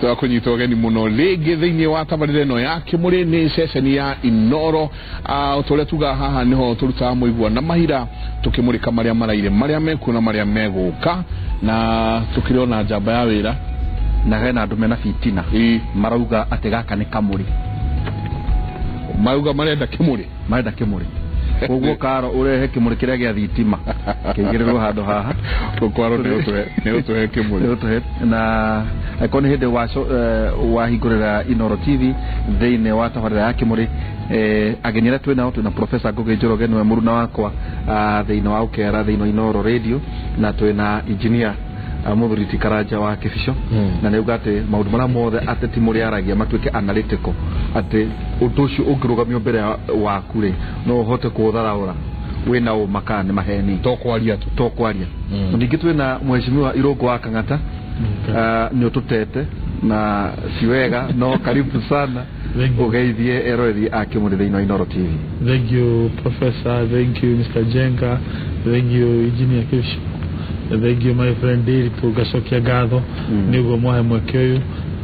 Twakunyita ũgeni mũno rĩngĩ thĩinĩ wa tabarĩra ĩno ya Kĩmũrĩ nĩ ceceni ya Inoro. Ta ũrĩa tugaga haha nĩho tũrutaga mũigua na mahira tũkĩmũrĩka marĩa maraire, marĩa mekuo na marĩa megũka, na tũkĩrĩ ona njamba ya wĩra. Na hena andũ mena fitina. Marauga atĩ gaka nĩ kamũrĩ. Marauga marenda kĩmũrĩ. Marenda kĩmũrĩ. Koguo karo ũrehe kĩmũrĩ kĩrĩa gĩa thitima kĩigĩrĩrwo handũ haha. Kwaro nĩ ũtũhe kĩmũrĩ. Nĩ ũtũhe. Na angĩkorwo nĩ hĩndĩ wahingũrĩra Inoro TV thĩinĩ wa tabarĩra ya Kĩmũrĩ, ageni arĩa twĩnao, twĩna Professor Ngugi Njoroge, nĩwe mũruna wakwa thĩinĩ wa Ũkera thĩinĩ wa Inoro Radio, na twĩna engineer mũthuri ti Karanja wa Kĩbico. Na nĩ auga atĩ maũndũ marĩa mothe ateti mũrĩaragia matuĩke analytical, atĩ ũndũ ũcio ũngĩrũgamio mbere waku rĩ, no ũhote kũũtharaũra wĩna ũma kana nĩ maheni. To kwaria tu. To kwaria. Ningĩ twĩna mheshimiwa Irũngũ wa Kang'ata. Nĩ ũtũtete na si wega, no karibu sana ũgeithie eroreri a Kĩmũrĩ thĩinĩ wa Inoro TV. Thank you, Professor. Thank you, Mr. Jenga. Thank you, Engineer Kibisho. Thank you, my friend Ndiritu. Ngacokia ngatho nĩguo mwahe mweke ũyũ,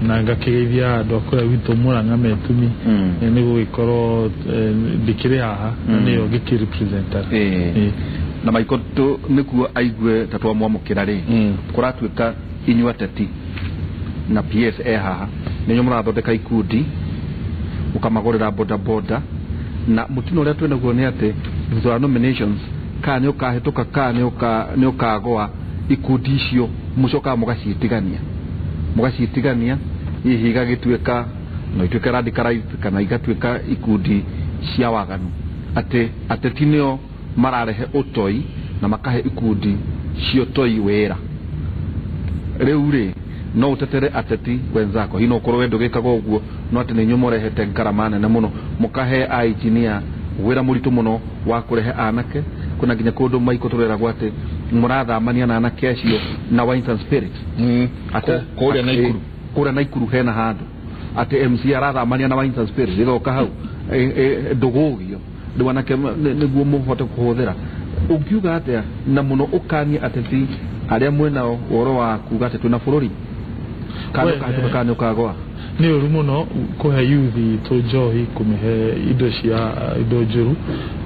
na ngakĩgeithia andũ a kũrĩa gwitũ Mũrang'a Metumi, nĩ gũgĩkorwo ndĩkĩrĩ haha na nĩyo ngĩkĩrepresentaga. Na Maiko nĩguo aigue ta twamwamũkĩra rĩ, kũratuĩka inyuĩ ateti na PS e haha nĩ inyuĩ mũrathondeka ikundi, mũkamagũrĩra boda boda, na mũtino ũrĩa twĩnaguo nĩ atĩ thutha wa nominations, kana nĩ ũkahĩtũka kana nĩ ũkagũa, ikundi icio mũcokaga mũgaciĩtigania, hihi igagĩtuĩka no ituĩke radicalized kana igatuĩka ikundi cia waganu, atĩ ateti nĩo mararehe ũtoi na makahe ikundi cia ũtoi wĩra. Rĩu rĩ, no ũtetere ateti wenzako, hihi no ũkorwo we ndũgĩkaga ũguo, no atĩ nĩ inyuĩ mũrehete ngarama nene mũno, mũkahe a engineer wĩra mũritũ mũno wa kũrehe anake. Kwĩna nginya kũndũ Maiko tũreragwo atĩ mũrathamania na anake acio na wines and spirits. Kũrĩa Naikuru. Kũrĩa Naikuru hena handũ atĩ MC arathamania na wines and spirits, ĩgoka hau ndũgũgio rĩu anake nĩguo mũhote kũhũthĩra. Ũngiuga atĩa na mũno ũkanie ateti arĩa mwĩnao ũhoro wa kuga atĩ twĩna bũrũri kana ũkahĩtũka kana nĩ ũkagũa? Nĩ ũru mũno kũhe youth itũ njohi, kũmĩhe indo cia indo njũru.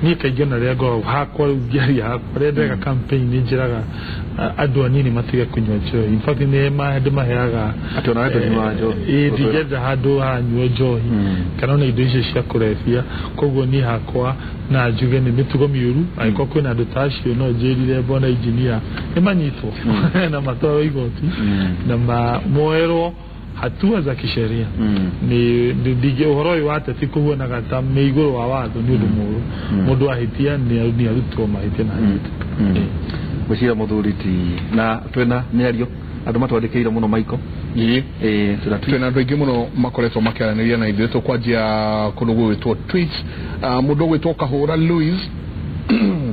Niĩ kaingĩ ona rĩrĩa ngoragwo hakwa, rĩu ngĩaria hakwa, rĩrĩa ndĩreka campaign nĩ njĩraga andũ anini matige kũnyua njohi. In fact nĩ ndĩmaheaga Atĩ ona we ndũnyuaga njohi? Ĩĩ, ndingĩenda handũ haranyuo njohi kana ona indo icio cia kũrebia. Koguo niĩ hakwa na njuge nĩ mĩtugo mĩũru. Angĩkorwo kwĩna andũ ta acio, no njĩrire bwana engineer nĩ manyitwo na matwarwo igoti na moerwo hatua za kisheria. Ni ndingĩ ũhoro ũyũ wa ateti kũhuanaga ta me igũrũ wa watho nĩ ũndũ mũũru. Mũndũ ahĩtia nĩ arutwo mahĩtia na anyitwo. Ngwĩciria mũthuri ti na twĩna mĩario andũ matwandĩkĩire mũno Maiko. Twĩna tweets. Twĩna andũ aingĩ mũno makoretwo makĩaranĩria na ithuĩ. Tũkwanjia kũndũ gũgwĩtwo tweets. Mũndũ ũgwĩtwo Kahũra Louis,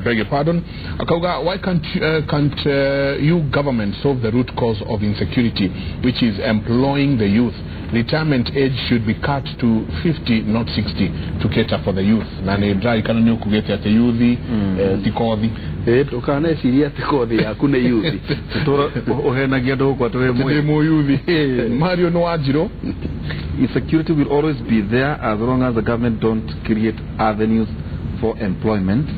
beg your pardon, akauga, why can't you government solve the root cause of insecurity, which is employing the youth? Retirement age should be cut to 50, not 60, to cater for the youth. Na nĩ ndirarikana nĩ ũkugĩte atĩ youth ti kothi. Ndũkanecirie atĩ kothi yaku nĩ youth. Tũtũra ũhenagia andũ gũkũ atĩ wĩ ndĩ mũyuthi. Mario nĩ Wanjirũ. Insecurity will always be there as long as the government don't create avenues for employment.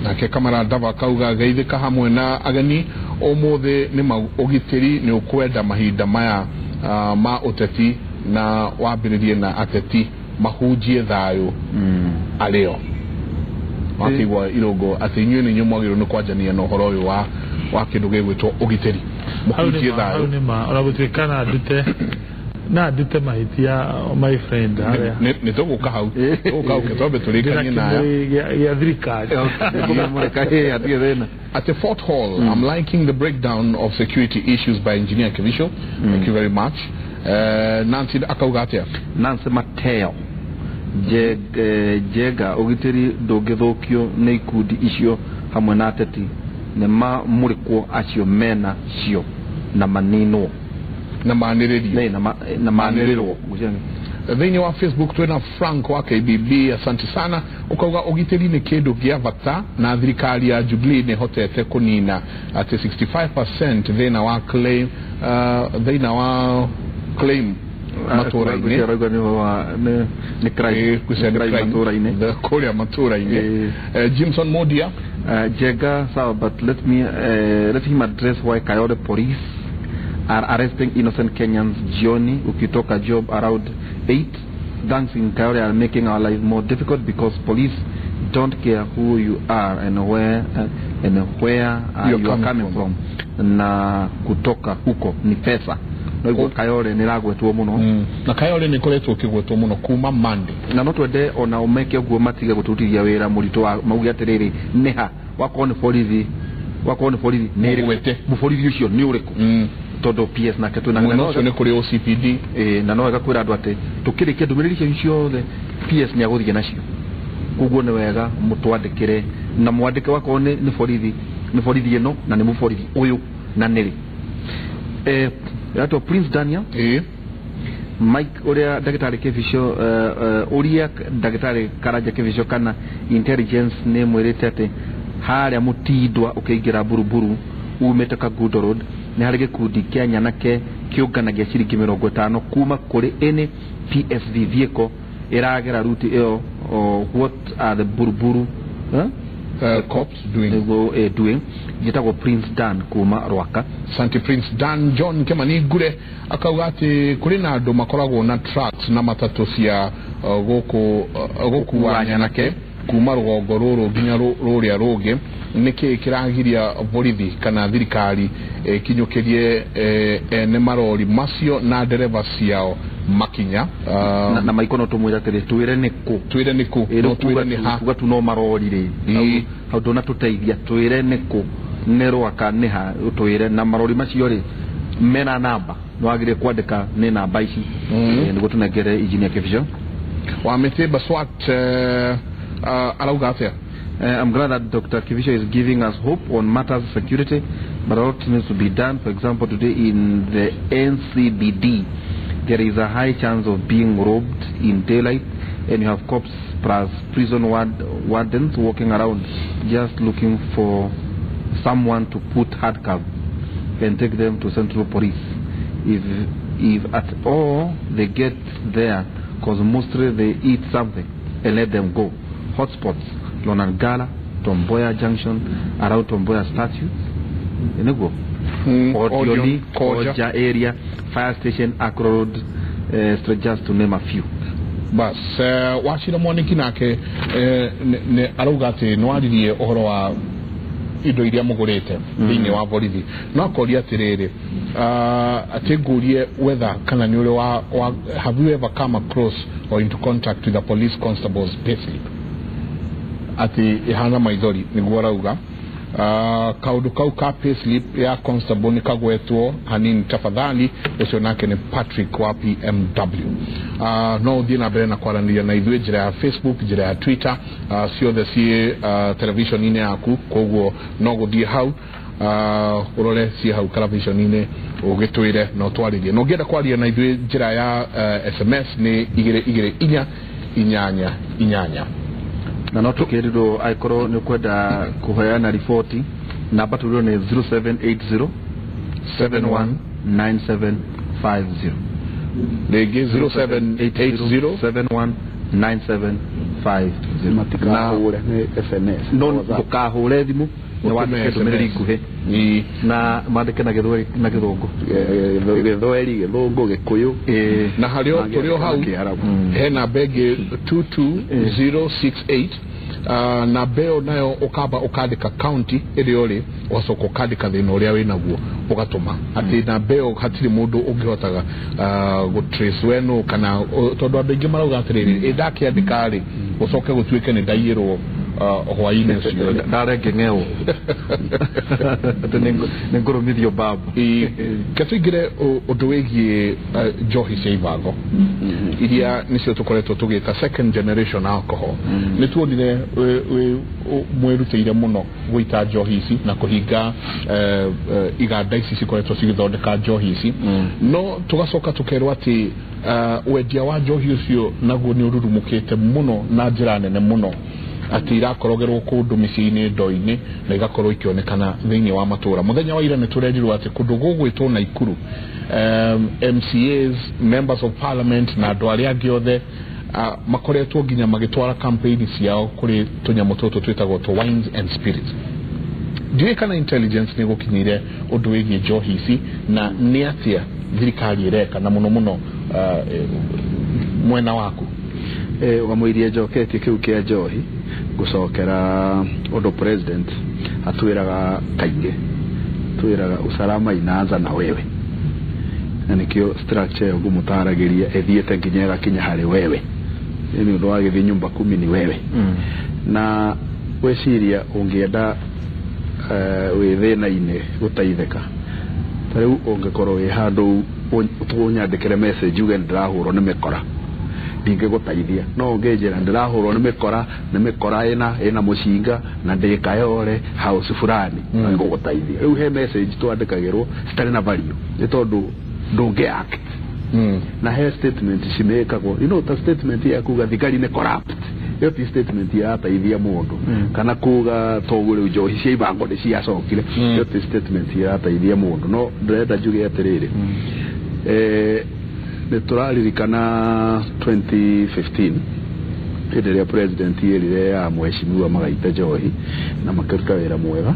Nake Kamara Ndava akauga, geithĩka hamwe na ageni ũmũthĩ. Nĩ ma ũgitĩri nĩ ũkwenda mahinda maya ma ũteti, na wambĩrĩrie na ateti mahunjie thayũ arĩo wakĩigua Irũngũ atĩ inyuĩ nĩ inyuĩ mwagĩrĩirwo nĩ kwanjania na ũhoro ũyũ wa kĩndũ gĩgwĩtwo ũgitĩri, Hau nĩ mũhunjie ma, hau thayũ. Nĩ ma, ona gũtuĩka na ndute mahĩtia, my friend, harĩa Nĩ tũgũka hau, tũgũka hau, twambe tũrĩkanie ndĩna naya. Kĩmũrĩ gĩa thirikari. Kũmemũrĩka hatirĩ thĩna. At the Fort Hall, I'm liking the breakdown of security issues by Engineer Kivisho. Thank you very much. Nancy akauga atĩa? Nancy Mateo, Njega, ũgitĩri ndũngĩthũkio nĩ ikundi icio hamwe na ateti, nĩ mamũrĩkwo acio mena cio na maninwo. Na manĩrĩrio. Nĩ, na manĩrĩrwo. Thĩinĩ wa Facebook twĩna Frank wa KBB, asante sana, ukauga ũgitĩri nĩ kĩndũ gĩa bata na thirikari ya Jubilee nĩ ĩhotete kũnina atĩ 65% thĩna wa claim, thĩna wa claim matũra-inĩ. Nĩ crime matũra-inĩ, kũrĩa matũra-inĩ. Jimson Modia Jega sawa, but let me let him address why Kayole police are arresting innocent Kenyans jioni ukitoka job around 8. Gangs in Kayole are making our life more difficult because police don't care who you are and where you are coming from. Na kutoka huko ni pesa. Na iguo Kayole ni ragwetwo muno. Na Kayole ni koretwo kigwetwo muno kuma Monday. Na no twende ona umeke uguo matige gututithia wira murito wa mauge atiriri niha wakorwo ni borithi, wakorwo ni borithi ni gwete borithi ucio ni uriku. Tondu PS nake twina no cio ni kuri OCPD na no wega kwira andu ati tukirikia ndumiriri icio ciothe PS ni aguthie nacio. Koguo ni wega mutwandikire na mwandike wakorwo ni borithi, ni borithi ino na ni muborithi uyu na niri yato Prince Daniel Mike uria ndagitari Kibicho uria ndagitari Karanja Kibicho kana intelligence ni mwirite ati haria mutindwa ukiingira Buruburu umete Kagundo Road ni hari gikundi kia nyanake kiunganagia ciringi 50 kuma kuri any PSV vehicle iragera route iyo. What are the Buruburu cops doing? Doing jitagwo Prince Dan kuma Rwaka. Santi Prince Dan John Kimani Ngure akauga ati kuri na andu makoragwo na trucks na matatu cia guku gukua nyanake kuma rugongo ruru nginya ruria rungi. Niki kiragiria borithi kana thirikari kinyukirie ene marori macio na ndereba ciao makinya na maikono tumwira atiri twire niku, twire niku, no twire ni ha kuga tu no marori ri hau ndona tuteithia twire niku ni Rwaka ni ha twire na marori macio ri mena namba no agire kwandika ni namba ici niguo tunengere engineer Kibicho wa miti Baswat arauga atia. I'm glad that Dr. Kibicho is giving us hope on matters of security, but a lot needs to be done. For example, today in the NCBD, there is a high chance of being robbed in daylight, and you have cops plus prison wardens walking around just looking for someone to put handcuffs and take them to central police. If at all they get there, because mostly they eat something and let them go. Hotspots: Lonangala, Tomboya Junction, around Tomboya statue, Enugu, Odioni, Koja area, fire station, Accra Road, just to name a few. Bas wacira mwaniki nake ne arauga ati no aririe uhoro wa indo iria mugurite thiini wa borithi no akoria atiriri ati ngurie whether kana ni uri wa have you ever come across or into contact with a police constable's payslip ati ihana maithori niguo arauga kaundu kau ka payslip ya constable ni kagwetwo hanini tafadhali. Ucio nake ni Patrick wa PMW. No uthie na mbere na kwaranĩria na ithuĩ njĩra ya Facebook, njĩra ya Twitter, ciothe ciĩ television-inĩ yaku, koguo no gũthiĩ hau urore ciĩ hau television-inĩ ũgĩtwĩre na ũtwarĩrie. Na ũngĩenda kwaria na ithuĩ njĩra ya SMS nĩ 224 8 8. Na no tukirirwo aikorwo ni ukwenda kuheana riboti namba tulio ni 0780 719750 rĩngĩ 0780 719750. Matikahũre nĩ SMS, no ndũkahũre thimũ, nĩ wandĩke ndũmĩrĩri nguhĩ na mandĩke na Gĩthweri na Gĩthũngũ, Gĩthweri, Gĩthũngũ, Gĩkũyũ. Na harĩ tũrĩ o hau hena mbengĩ 22068 na mbeo nayo ukamba ukandika county ĩrĩa ũrĩ ũgacoka ũkandĩka thĩna ũrĩa wĩnaguo ũgatũma atĩ na mbeo hatirĩ mũndũ ũngĩhotaga gũtrace wenu kana tondũ andũ aingĩ marauga atĩrĩrĩ ĩ ndakĩandĩka rĩ ũcoke gũtuĩke nĩ ndaiyĩrwo hwainĩ ũcio ndarenge ng'eo atĩ nĩ ngũrũmithio babu. Ke tũingĩre ũndũ wĩgiĩ njohi cia ibango iria nĩcio tũkoretwo tũgĩta second generation alcohol. Nĩ tuonire mwĩrutĩire mũno gũita njohi ici na kũhinga iganda ici cikoretwo cigĩthondeka njohi ici, no tũgacoka tũkerwo atĩ wendia wa njohi ũcio naguo nĩ ũrurumũkĩte mũno na njĩra nene mũno. atĩ irakorogerwo kũndũ mĩciĩ-inĩ ndo-inĩ na igakorwo ikĩonekana thĩinĩ wa matũra. Mũthenya wa ira nĩ tũrerirwo atĩ kũndũ gũgwĩtwo Naikuru, MCAs, members of parliament na andũ arĩa angĩ othe makoretwo nginya magĩtwara campaign ciao kũrĩ tũnyamũ tũtũ twĩtagwo tũ wines and spirits. Ndiũĩ kana intelligence nĩ gũkinyire ũndũ wĩgiĩ njohi ici na nĩ atĩa thirikari ĩreka na mũno mũno mwena waku. Wamũirie njoketie kĩu kĩa njohi gũcokera ũndũ president atwĩraga kaingĩ, twĩraga usalama inaanza na wewe, na nĩkĩo structure ĩyo ngũmũtaragĩria ĩthiĩte nginya ĩgakinya harĩ wewe. Nĩ ũndũ wa gĩthiĩ nyumba kumi ni wewe. Na weciria ũngĩenda wĩ thĩna-inĩ gũteithĩka, ta rĩu ũngĩkorwo wĩ handũ ũnyandĩkĩre message uge ndĩrahũrwo nĩ mĩkora, ndingĩgũteithia. No ũngĩnjĩra ndĩrahũrwo nĩ mĩkora, nĩ mĩkora ĩna mũcinga na ndĩ Kayole house fulani, no ĩgũgũteithia. Rĩu he message twandĩkagĩrwo citarĩ na value nĩ tondũ ndũngĩ act. Na he statement cimĩkagwo, you know, ta statement ya kuga thigari nĩ corrupt, ĩyo ti statement irateithia mũndũ. Kana kuga toguo rĩu njohi cia ibango nĩ ciacokire, ĩyo ti statement irateithia mũndũ. No ndĩrenda njuge atĩrĩrĩ, nĩ tũraririkana 2015 hĩndĩ ĩrĩa president yerire ya mheshimiwa magaite njohi na makĩruta wĩra mwega,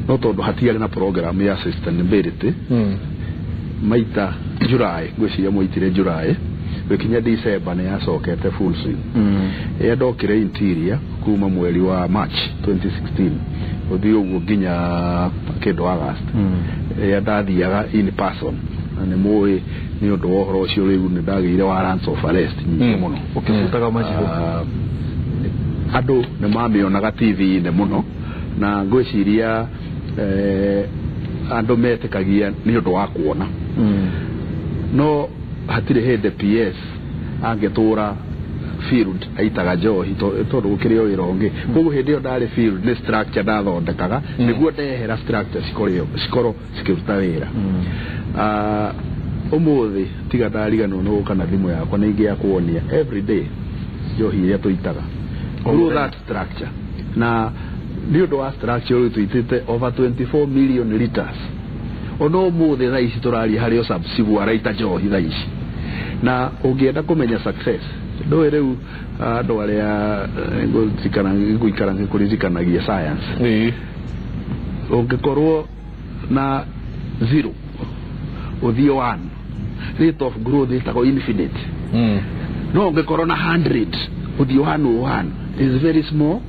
no tondũ hatiarĩ na program ya sustainability, maita July, ngwĩciria mwaitire July gũkinya December nĩ yacokete full swing. Ĩrĩa ndokire interior kuma mweri wa March 2016 gũthiĩ ũguo nginya kĩndũ August, ĩrĩa ndathiaga in person, na nĩ mũĩ nĩ ũndũ wa ũhoro ũcio rĩu nĩ ndagĩire warrants of arrest nyingĩ mũno. Ũkĩbutaga macibũ. Andũ nĩ mamĩonaga TV-inĩ mũno, na ngwĩciria andũ metĩkagia nĩ ũndũ wa kuona. No hatirĩ hĩndĩ PS angĩtũra field aitaga njohi tondũ gũkĩrĩ o wĩra ũngĩ. Koguo hĩndĩ ĩyo ndarĩ field nĩ structure ndathondekaga nĩguo ndehera structure cikorwo cikĩruta wĩra. Ũmũthĩ tiga ndariganĩrwo nĩ gũka na thimũ yakwa nĩ ingĩa kuonia every day njohi iria tũitaga through that structure. Na nĩ ũndũ wa structure rĩu tũitĩte over 24 million liters. Ona ũmũthĩ thaa ici tũraria harĩ o subsibu araita njohi thaa ici. Na ũngĩenda kũmenya success, ndũĩ rĩu andũ arĩa ngũikara ngĩkũririkanagia science, ũngĩkorwo na 0 ũthiĩ 1, rate of growth ĩtagwo infinite. No ũngĩkorwo na 100 ũthiĩ 101 is very small.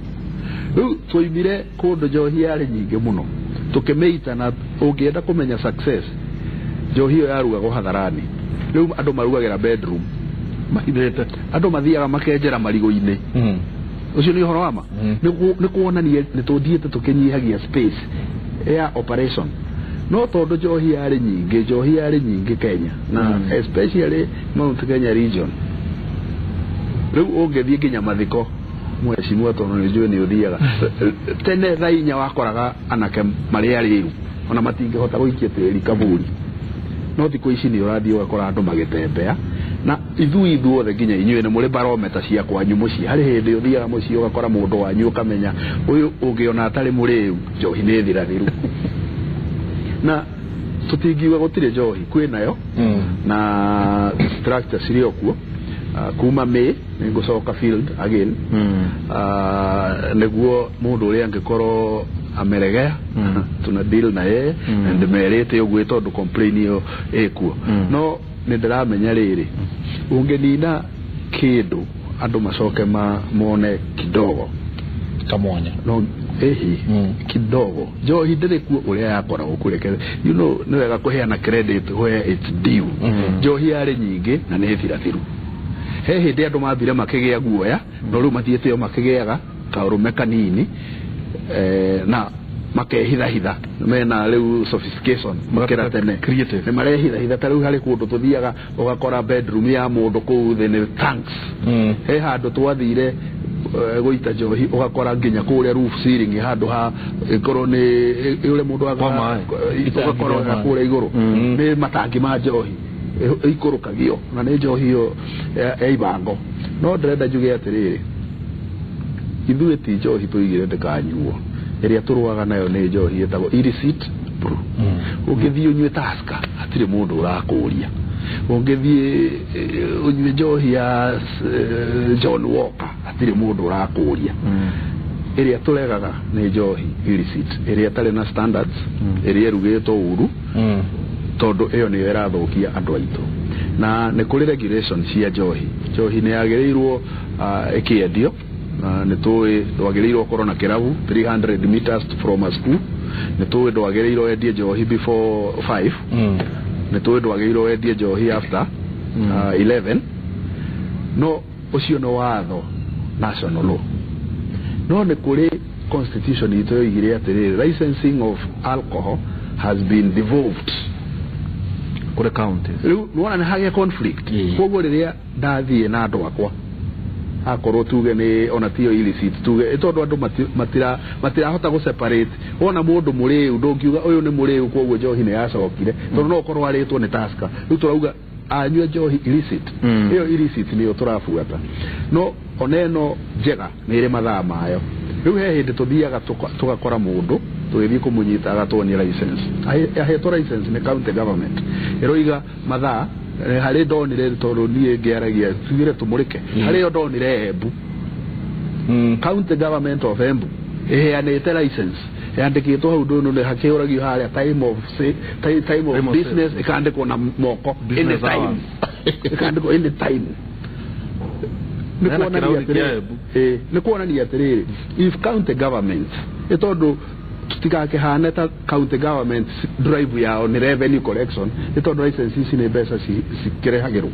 Rĩu twaimire kũndũ njohi yarĩ nyingĩ mũno tũkĩmĩita, na ũngĩenda kũmenya success, njohi ĩyo yarugagwo hadharani. Rĩu andũ marugagĩra bedroom mahithĩte, andũ mathiaga makenjera marigũ-inĩ. Ũcio nĩ ũhoro wa ma. Nĩ kuonania nĩ tũthiĩte tũkĩnyihagia space ya operation. No tondũ njohi yarĩ nyingĩ, njohi yarĩ nyingĩ Kenya, na especially Mount Kenya region. Rĩu ũngĩthiĩ nginya mathiko, mheshimiwa, tondũ nĩ njũĩ nĩ ũthiaga tene thaa inya wakoraga anake marĩ arĩu ona matingĩhota gũikia tĩri kaburi. No thikũ ici nĩ ũrathiĩ ũgakora andũ magĩtembea, na ithuĩ ithuothe nginya inyuĩ nĩ mũrĩ barometa cia kwanyu mũciĩ. Harĩ hĩndĩ ũthiaga mũciĩ ũgakora mũndũ wanyu ũkamenya ũyũ ũngĩona atarĩ mũrĩu njohi nĩ thirathiru. Na tũtingiuga gũtirĩ njohi, kwĩ nayo na structure cirĩ o kuo. Kuma May nĩ ngũcoka field again, nĩguo mũndũ ũrĩa angĩkorwo ameregea tuna deal na yeye, na ndĩmerĩte ũguo tondũ complain ĩyo ĩkuo. No nĩ ndĩramenya rĩrĩ, ũngĩnina kĩndũ andũ macoke mone kidogo kamwanya, no ĩhi kidogo njohi ndĩrĩ kuo ũrĩa yakoragwo kũreke. You know, nĩ wega kũheana credit where it's due. Njohi yarĩ nyingĩ na nĩ thirathiru. He hĩndĩ andũ mathire makĩgĩa guoya, no rĩu mathiĩte o makĩgĩaga kaũrũme kanini, na makehithahitha mena rĩu sophistication makĩra tene creative nĩ marehithahitha. Ta rĩu harĩ kũndũ tũthiaga ũgakora bedroom ya mũndũ kũu thĩ nĩ tanks. He handũ twathire gũita njohi ũgakora nginya kũrĩa roof ceiling handũ ha ĩkorwo nĩ ũrĩa mũndũ ũgakora kũrĩa igũrũ nĩ matangi ma njohi ikũrũkagio, na nĩ njohi ĩyo ya ibango. No ndĩrenda njuge atĩrĩrĩ, Ithuĩ ti njohi tũigire ndĩkanyuo, ĩrĩa tũrũaga nayo nĩ njohi ĩtagwo illicit brew. Ũngĩthiĩ ũnyue Tusker hatirĩ mũndũ ũrakũria, ũngĩthiĩ ũnyue njohi ya John Walker hatirĩ mũndũ ũrakũria. Ĩrĩa tũregaga nĩ njohi illicit, ĩrĩa ĩtarĩ na standards, ĩrĩa ĩrugĩtwo ũru, tondũ ĩyo nĩyo ĩrathũkia andũ aitũ. Na nĩ kũrĩ regulation cia njohi. Njohi nĩ yagĩrĩirwo ĩkĩendio, nĩ tũĩ ndwagĩrĩirwo ũkorwo na kĩrabu 300 meters from a school, nĩ tũĩ ndwagĩrĩirwo wendie njohi before 5, nĩ tũĩ ndwagĩrĩirwo wendie njohi after 11. No ũcio nĩ watho, national law. No nĩ kũrĩ constitution itũ yoigire atĩrĩrĩ, licensing of alcohol has been devolved kũrĩ counties. Rĩu nĩwona nĩ hagĩa conflict. Koguo rĩrĩa ndathiĩ na andũ akwa, akorwo tuge nĩ ona tiyo illicit, tuge tondũ andũ matirahota gũ separate. Wona mũndũ mũrĩu ndũngiuga ũyũ nĩ mũrĩu koguo njohi nĩ yacokire, tondũ no ũkorwo arĩtwo nĩ Tusker. Rĩu tũrauga anyue njohi illicit. Ĩyo illicit nĩyo tũrabuata, no ona ĩno njega nĩ ĩrĩ mathaa mayo. Rĩu he hĩndĩ tũthiaga tũgakora mũndũ, tũgĩthiĩ kũmũnyita agatuonia license. Ahetwo license nĩ county government ĩroiga mathaa. Harĩ ndonire, tondũ niĩ ngĩaragia tugire tũmũrĩke, harĩ yo ndonire Embu, county government of Embu ĩheanĩte license yandĩkĩtwo hau ndũnũ nĩ hakĩũragio harĩa time of say, time of Time of business, ĩkandĩkwo na moko any Business time hours. Ĩkandĩkwo any time. Nĩ Hena kuonania kĩrauni kĩa atĩrĩrĩ, Embu. Nĩ kuonania atĩrĩrĩ, if county government, ĩ tondũ tutigakĩhane ta county government drive yao nĩ revenue collection, nĩ tondũ license ici nĩ mbeca cikĩrehagĩrwo,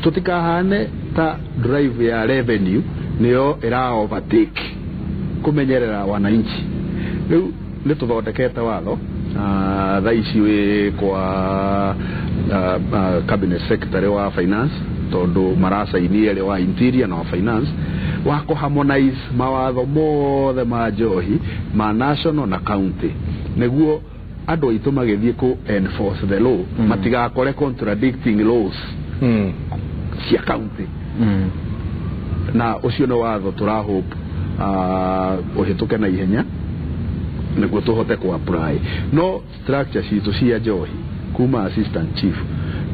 tutikahane ta drive ya revenue nĩyo ĩra overtake kũmenyerera wananchi. Rĩu nĩ tũthondekete watho, thaa ici wĩ kwa cabinet secretary wa finance, tondũ maracaini erĩ, wa interior na wa finance, wa kũ harmonize mawatho mothe ma njohi ma national na county, nĩguo andũ aitũ magĩthiĩ kũ enforce the law matigakore contradicting laws cia county. Na ũcio nĩ watho tũra hope ũhĩtũke na ihenya nĩguo tũhote kũ apply. No structure citũ cia njohi, kuma assistant chief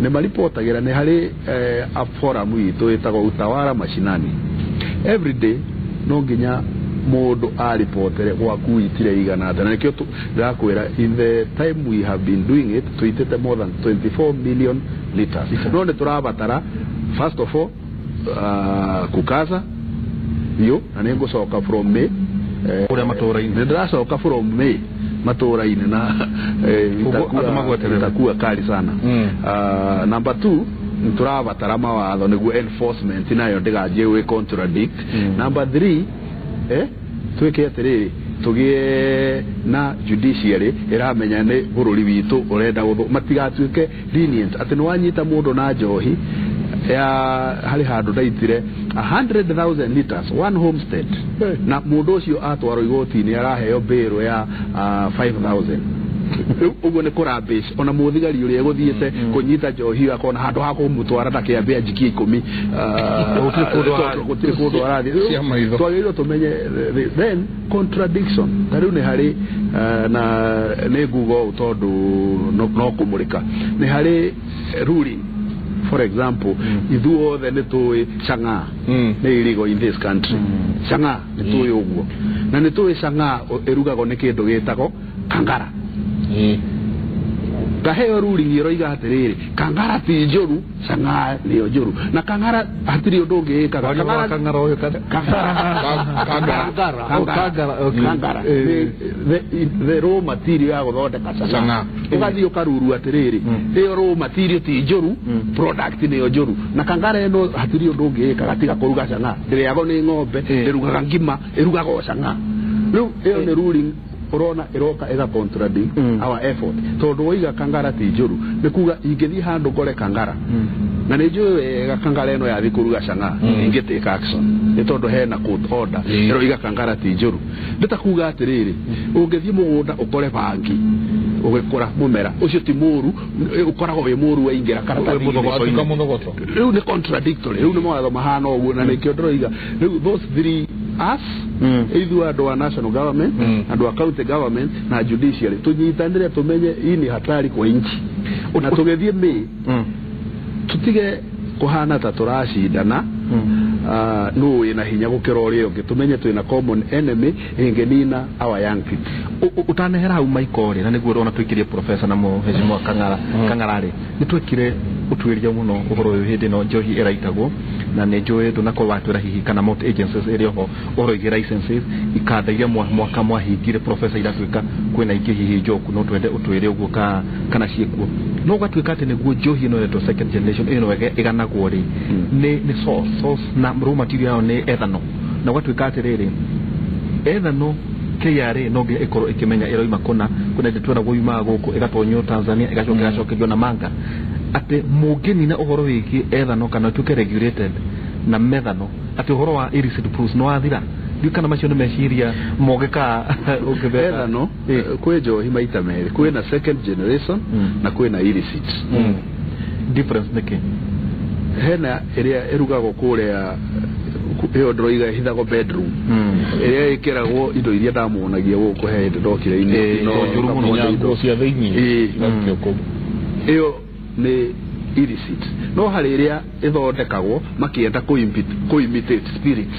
nĩ maripotagĩra, nĩ harĩ a forum itũ ĩtagwo Utawala Mashinani. Every day no nginya mũndũ aripotere gwaku itire igana atĩa, na nĩkĩo ndĩrakwĩra in the time we have been doing it tũitĩte more than 24 million liters. No nĩ tũrabatara first of all kukaza biũ, na nĩ ngũcoka from May Kũrĩa matũũra-inĩ. Nĩ ndĩracoka from May matũũra-inĩ na Ũguo andũ magweterere. Itakuwa kali sana. Number two, nĩ tũrabatara mawatho nĩguo enforcement nayo ndĩganjie gwĩ contradict. Number three, twĩke atĩrĩrĩ, tũgĩe na judiciary ĩramenya nĩ bũrũri witũ ũrenda gũthũ, matigatuĩke lenient atĩ nĩ wanyita mũndũ na njohi ya harĩ handũ ndaitire 100,000 liters, one homestead, na mũndũ ũcio atwarwo igoti-inĩ araheo bail ya 5000. Rĩu ũguo nĩ kũrambĩc ona mũthigari ũrĩa egũthiĩte kũnyita njohi ĩyo akona handũ ha kũmũtwara na kĩambe anjikie 10. Gũtirĩ kũndũ arathiĩ. Gũtirĩ kũndũ arathiĩ. Cia maitho. Twagĩrĩirwo tũmenye then contradiction. Ta rĩu nĩ harĩ na nĩ nguga ũũ tondũ no kũmũrĩka, nĩ harĩ ruling. For example, ithuothe nĩ tũĩ chang'aa nĩ illegal in this country. Chang'aa nĩ tũĩ ũguo, na nĩ tũĩ chang'aa ĩrugagwo nĩ kĩndũ gĩtagwo kangara. Ngaheo ruling ĩroiga atĩrĩrĩ, kangara ti njũru, chang'aa nĩyo njũru, na kangara hatirĩ ũndũ ũngĩĩkaga. Waria wa kangara ũyũ kana Kangara. Oh, kangara, okay. Kangara. The raw material ya gũthondeka Chang'aa. chang'aa, ũgathiĩ ũkaruru atĩrĩrĩ, ĩyo raw material ti njũru, product nĩyo njũru, na kangara ĩno hatirĩ ũndũ ũngĩĩkaga tiga kũruga chang'aa. Ndĩrĩagwo nĩ ng'ombe, ndĩrugaga ngima, ĩrugagwo chang'aa. Rĩu ĩyo nĩ ruling ũrona ĩroka ĩga contradict our effort, tondũ woiga kangara ti njũru, nĩ kuga ingĩthiĩ handũ ngore kangara na nĩ njũĩ wega kangara ĩno yathi kũruga chang'aa, ingĩ take action, nĩ tondũ hena court order ĩroiga kangara ti njũru. Nĩ ta kuga atĩrĩrĩ, ũngĩthiĩ mũgũnda ũkore bangi ũgĩkũra, mũmera ũcio ti mũru, ũkoragwo wĩ mũru waingĩra karatathi-inĩ. Watuĩka mũthogoto. Rĩu nĩ contradictory, rĩu nĩ mawatho mahana ũguo, na nĩkĩo ndĩroiga rĩu those three Us ithuĩ andũ a national government, andũ a county government na judiciary, tũnyitanĩre tũmenye hii ni hatari kwa nchi, na tũgĩthiĩ mĩ tutige kuhana ta turacindana no wina hinya gukira uria ungi, tumenye twina common enemy ingenina our young people. Utanehera hau Michael ri, na niguo urona tuikirie professor na muheshimiwa Kang'ara Kang'ara ri, ni twekire utuiria muno uhoro uyu hindi no njohi iraitagwo, na ni njui ndunakorwo watwira hihi kana multi agencies iri oho uhoro igie licenses ikanda iria mwaka mwahingire professor iratuika kwina ingi hihi njoku, no twende utwire uguo kana ciikuo, no gatuika ati niguo njohi ino yetwo second generation ino iganagwo ri ni source na raw material yao ni ethanol, na gwatuika atiriri ethanol KRA no nginya ikorwo ikimenya iroima kuna kuna indi tweragwo yumaga guku igatonywo Tanzania igacoka igacokerio na manga, ati munginina uhoro wigie ethanol kana tuke regulated na methanol, ati uhoro wa illicit brews no wathira. Ndiũ kana macio nĩ meciria mogeka ũngĩbeka ethanol kwĩ njohi maita merĩ, kwĩna second generation na kwĩna illicit. Difference nĩkĩ? Hena ĩrĩa ĩrugagwo kũrĩa ĩyo ndĩroiga ĩhithagwo bedroom, ĩrĩa ĩkĩragwo indo iria ndamuonagia gũkũ he hĩndĩ ndokire-inĩ njũru mũno, nguo cia thĩinĩ ĩyo nĩ illicit. No harĩ ĩrĩa ĩthondekagwo makĩenda kũ-imitate spirit,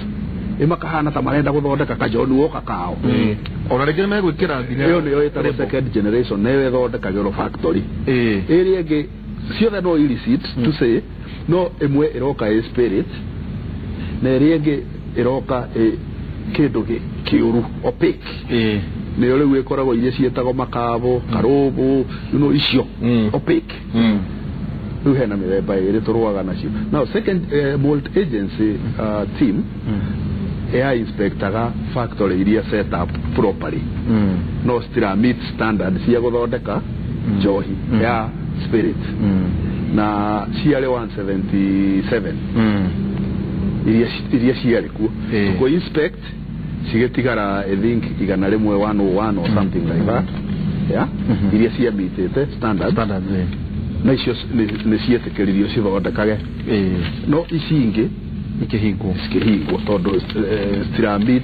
ĩmakahana ta marenda gũthondeka ka John Walker kao, ona rĩngĩ nĩmegwĩkĩra nginya ĩyo nĩyo ĩtagwo second generation, nĩyo ĩthondekagĩrwo factory. Ĩrĩa ĩngĩ ciothe no illicit to say, no ĩmwe ĩroka ĩ spirit na ĩrĩa ĩngĩ ĩroka ĩ kĩndũ kĩũru opaque, nĩyo rĩu ĩkoragwo iria ciĩtagwo makabo, karũbũ, you icio opaque. Rĩu hena mĩthemba ĩrĩ tũrũaga nacio. Now second multi agency team ya inspectaga factory iria set up properly, no citira meet standard cia gũthondeka njohi ya spirit, na ciarĩ 177 iria ciarĩ kuo tuko inspect cigĩtigara I think 101 101 or something like that, yeah, iria ciamitĩte standard na icio nĩ ciĩtĩkĩririo cithondekage, no ici ingĩ ikĩhingwo tondũ citira meet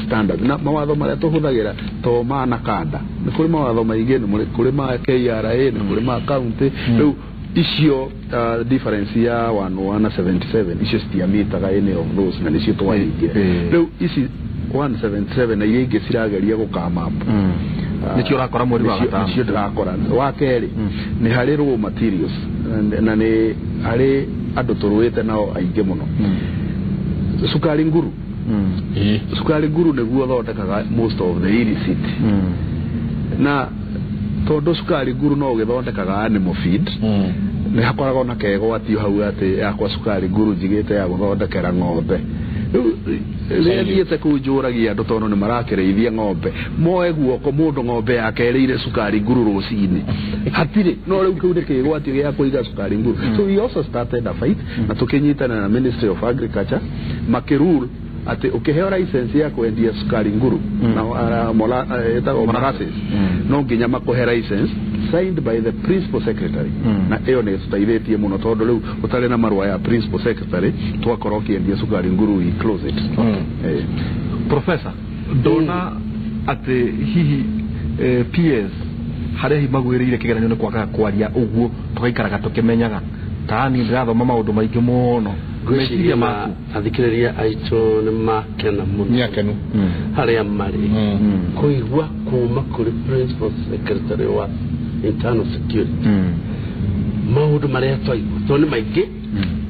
standard. Na mawatho marĩa tũhũthagĩra to ma na kanda, nĩ kũrĩ mawatho maingĩ, nĩ kũrĩ ma KRA, nĩ kũrĩ ma county. Rĩu icio difference ya 177 icio citiamitaga any of those, na nĩcio twahingire. Rĩu ici 177 na iria ingĩ cirageria gũkama up, nĩcio ũrakora mweri wa gatano, nĩcio ndĩrakora. Wa kerĩ nĩ harĩ raw materials, na nĩ harĩ andũ tũrũĩte nao aingĩ mũno. Cukari nguru, cukari nguru nĩguo ũthondekaga most of the illicit, na tondũ cukari nguru no ũgĩthondekaga animal feed, nĩ hakoragwo na kegwatio hau atĩ yakwa cukari nguru njigĩte ya gũthondekera ng'ombe. Rĩu rĩrĩa thiĩte kũu njũragia andũ tondũ nĩ marakĩrĩithia ng'ombe, moe guoko mũndũ ng'ombe yake ĩrĩire cukari nguru rũcinĩ, hatirĩ. No rĩu kĩu nĩ kĩgwatio gĩa kũiga cukari nguru. So we also started a fight, na tũkĩnyitana na Ministry of Agriculture makĩrule atĩ ũkĩheo license ya kwendia cukari nguru na ĩtagwo molasses, no nginya makũhe license signed by the principal secretary, na ĩyo nĩ ĩtũteithĩtie mũno tondũ rĩu ũtarĩ na marũa ya principal secretary twakorwo ũkĩendia cukari nguru we close it. Professor, ndona atĩ hihi PS harĩa hihi magwĩrĩire kĩgeranio nĩ kwagaga kwaria ũguo tũgaikaraga tũkĩmenyaga, ta niĩ ndĩrathoma maũndũ maingĩ mũno. Ngwĩciria athikĩrĩria aitũ nĩ makena mũno, nĩ akenu harĩa marĩ kũigua kuma kũrĩ principal secretary wa internal security maũndũ marĩa twaigua tondũ nĩ maingĩ,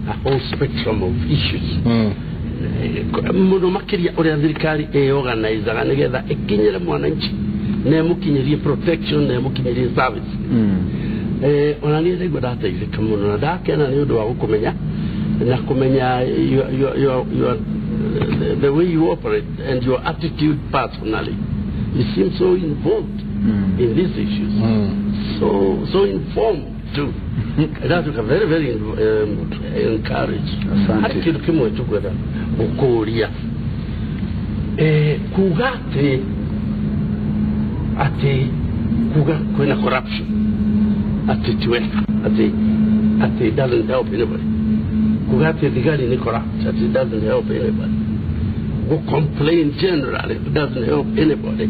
a whole spectrum of issues, mũno makĩria ũrĩa thirikari ĩorganizaga nĩgetha ĩkinyĩre mwananchi na ĩmũkinyĩrie protection na ĩmũkinyĩrie service. Ona niĩ ndaigua ndateithĩka mũno na ndakena nĩ ũndũ wa gũkũmenya na kũmenya your the way you operate and your attitude personally. You seem so involved in these issues, so informed too. Ndatuĩka very very encouraged. Harĩ kĩndũ kĩmwe tũkwenda gũkũria, kuga atĩ kuga kwĩna corruption atĩ ti wega, atĩ it doesn't help anybody. Kuga atĩ thigari nĩ corrupt, atĩ it doesn't help anybody. Go complain generally, it doesn't help anybody.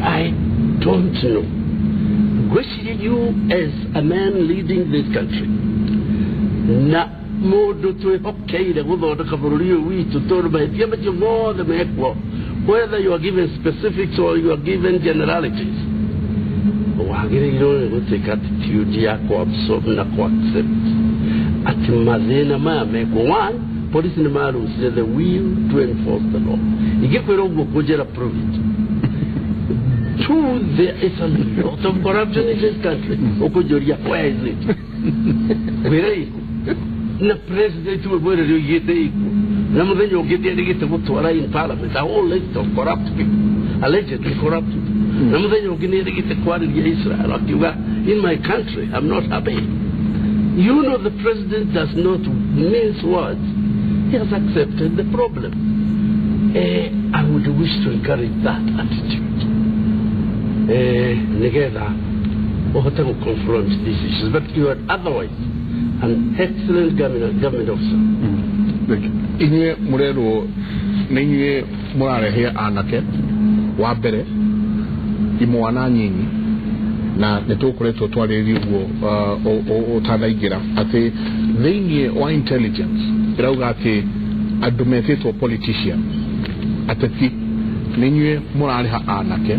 I don't know. Ngwĩciria you as a man leading this country na mũndũ twĩhokeire gũthondeka bũrũri ũyũ witũ, tondũ mahĩtia macio mothe mekuo, whether you are given specifics or you are given generalities, wagĩrĩirwo nĩ gũtĩka attitude ya kũ-absorb na kũ-accept atĩ mathĩna maya mekuo. One, police nĩ marusire the will to enforce the law. Ingĩkwĩra ũguo kũnjĩra prove it. Two, there is a lot of corruption in this country. Ũkũnjũria where is it? Wĩra ĩkũ? Na president we mwene nĩ oigĩte ĩkũ? Na mũthenya ũngĩ nĩerĩgĩte gũtwara in parliament a whole list of corrupt people, allegedly corrupt people. Na mũthenya ũngĩ nĩerĩgĩte kwarĩria Israel akiuga, in my country I'm not happy. You know, the president does not mince words. He has accepted the problem. I would wish to encourage that attitude. Nigetha ũhote gũ confront these issues, but you are otherwise an excellent government officer. Inyuĩ mũrerwo nĩ inyuĩ mũrarehe anake wa mbere imwana nyinyi, na nĩ tũkoretwo twarĩrĩria ũguo ũtanaingĩra atĩ thĩinĩ wa intelligence ĩrauga atĩ andũ metĩtwo politician, ateti, nĩ inyuĩ mũrarĩha anake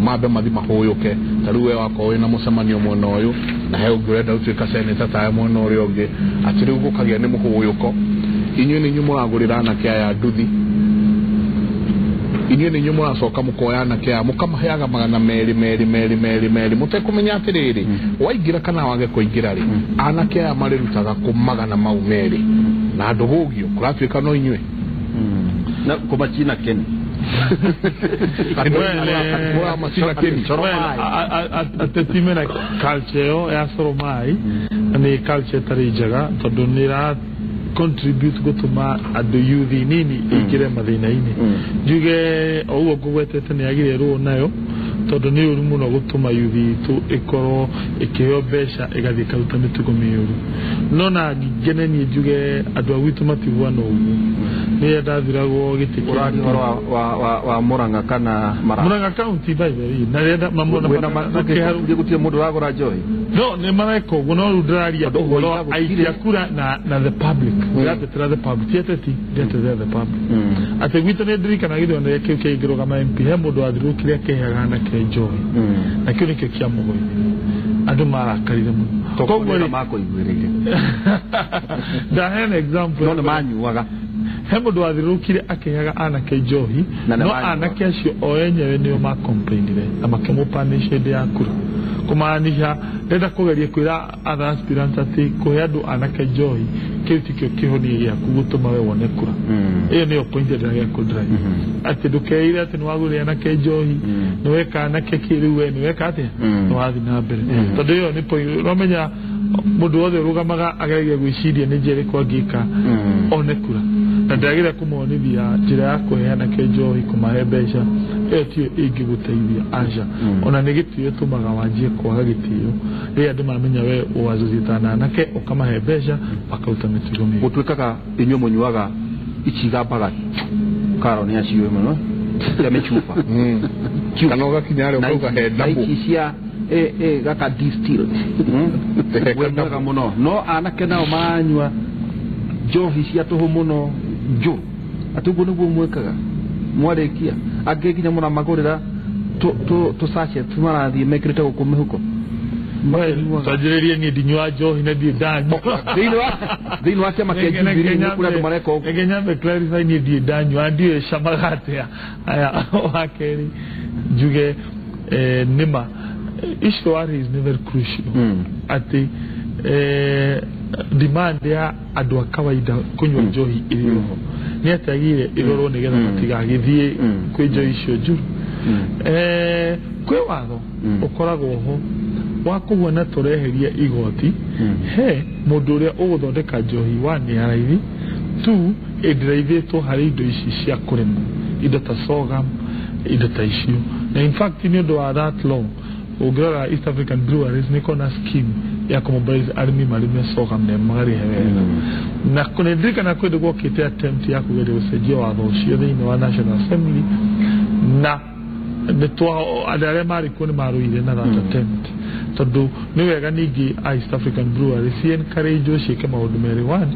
mambe mathi mahũyũke. Ta rĩu we wakorwo wĩna mũcemanio mwena ũyũ na he ũngĩ ũrenda gũtuĩka senator tawe mwena ũrĩa ũngĩ, atĩ rĩu gũkagĩa nĩ mũhũyũko. Inyuĩ nĩ inyuĩ mũragũrĩra anake aya nduthi, inyuĩ nĩ inyuĩ mũracoka mũkoya anake aya mũkamaheaga 200 200 200 200 200 mũtekũmenya atĩrĩrĩ waingĩra kana wage kũingĩra rĩ, anake aya marĩrutaga kũ 200 na ndũgũgio kũratuĩka no inyuĩ na kũmachina keni. Ateti mena culture ĩyo ya Soromai na nĩ culture ĩtarĩ njega, tondũ nĩ ĩra contribute gũtũma andũ youth nini ĩingĩre mathĩna-inĩ. Njuge o ũguo ngũgwetete nĩ yagĩrĩire rũo nayo, tondũ nĩ ũru mũno gũtũma youth itũ ĩkorwo ĩkĩheo mbeca ĩgathiĩ ĩkaruta mĩtugo mĩũru. No na ngene niĩ njuge andũ a gwitũ matiguana ũguo. Nĩ ndathiragwo gĩtĩ kĩa Ũraria ũhoro wa Murang'a kana Maraba? Murang'a County by the way. Na rĩrĩa gũtirĩ mũndũ ũragũra njohi? No, nĩ mareka ũguo, no rĩu ndĩraria ũhoro wa aikia kura na the public. Ndĩratetera the public. Ti ateti, ndĩratetera the public. Atĩ gwitũ nĩ ndirikana gĩthurano kĩu kĩngĩrũgama MP, he mũndũ wathirũkire akĩheaga anake njohi. Na kĩu nĩkĩo kĩamũgũithia. Andũ marakarire mũno. Koguo rĩ makũiguĩrĩire. Ndaheana example. No nĩ manyuaga. He mũndũ wathirũkire akĩheaga anake njohi, no anake acio o enyewe nĩo makomplainire na makĩmũpanisha hĩndĩ ya kura. Kũmaanisha ndĩrenda kũgeria kwĩra other aspirants atĩ kũhe andũ anake njohi kĩu tikĩo kĩhonia gĩaku gũtũma we wone kura. Ĩyo nĩyo point ndĩrageria kũ-drive. Atĩ ndũkeire atĩ nĩwagũrĩra anake njohi, nĩweka anake kĩ, rĩu we nĩweka atĩa, nĩwathiĩ na mbere. Tondũ ĩyo nĩ point, ũramenya mũndũ wothe ũrũgamaga ageragia gwĩciria nĩ njĩra ĩrĩkũ angĩka one kura. Na ndĩragĩra kũmonithia njĩra ya kũhe anake njohi, kũmahe mbeca, ĩyo tiyo ĩngĩgũteithia, aca. Ona nĩ gĩtĩo ĩtũmaga wanjie kwaga gĩtĩo rĩrĩa andũ mamenya we ũassociate na anake ũkamahe mbeca makaruta mĩtugo mĩũru. Gũtuĩkaga inyuĩ mũnyuaga icigambaga karo nĩ aciũĩ mũno cia mĩcuba kana ũgakinya harĩa ũkauga he ndabũ ici cia gaka distilled wĩ mwega mũno, no anake nao maranyua njohi cia tũhũ mũno njũru. Atĩ ũguo nĩguo mwĩkaga mwarĩkia, angĩ nginya mũramagũrĩra tũ sachet marathiĩ mekĩrĩte gũkũ mĩhuko. Twanjĩrĩrie niĩ ndinyuaga njohi na ndirĩ ndanyua. Thĩinĩ wa kĩama kĩa Jubilee nĩ kũrĩ andũ mareka ũguo. Reke nyambe clarify niĩ ndirĩ ndanyua, ndiũĩ ĩcamaga atĩa. Aya, wa kerĩ njuge nĩma issue wa is very crucial. Atĩ demand ya andũ a kawaida kũnyua njohi ĩrĩ oho nĩ atagire ĩrorwo nĩgetha matigagĩthiĩ kwĩ njohi icio njũru. Kwĩ watho ũkoragwo ho wa kũhuana tũreheria igoti he mũndũ ũrĩa ũgũthondeka njohi, one nĩ ya raithi, two ĩndĩraithĩtwo harĩ indo ici cia kũrĩma, indo ta sorghum, indo ta icio. Na in fact nĩ ũndũ wa that law ũngĩrora East African Breweries nĩ kona scheme ya kũmobilize arĩmi marĩme sorghum na magarĩhe wega. Na nĩndirikana kwĩ gwokĩte attempt ya kũgeria gũcenjia watho ũcio thĩinĩ wa National Assembly, na andũ arĩa marĩ kuo nĩ marũire na that attempt, tondũ nĩ wega ningĩ a East African Brewery ci encourage ciĩke maũndũ merĩ. One,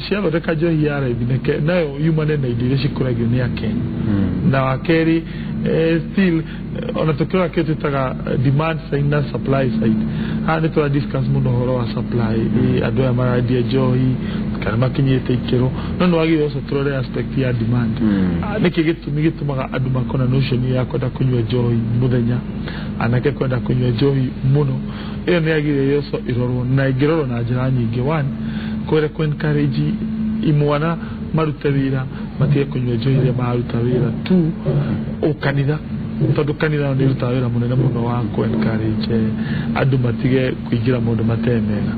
ciathondeka njohi ya raithi nayo yumane na indo iria cikũragio nĩ Akenya, na wa kerĩ, still ona tũkĩrora kĩo twĩtaga demand side na supply side, haha nĩ tũra discuss mũno ũhoro wa supply, andũ aya marendia njohi kana makinyĩte ikĩro, no nĩ wagĩrĩire ũcio tũrore aspect ya demand. Nĩkĩ gĩtũmi gĩtũmaga andũ makona notion ya kwenda kũnyua njohi mũthenya, anake kwenda kũnyua njohi mũno? Ĩyo nĩ yagĩrĩire ũcio ĩrorwo, na ĩngĩrorwo na njĩra nyingĩ. One, kwere kũ encourage imwana marute wĩra, matige kũnyua njohi rĩrĩa mararuta wĩra. Two, ũkanitha, tondũ kanitha nĩ ĩrutaga wĩra mũnene mũno wa kũ encourage andũ matige kũingĩra maũndũ matarĩ mega.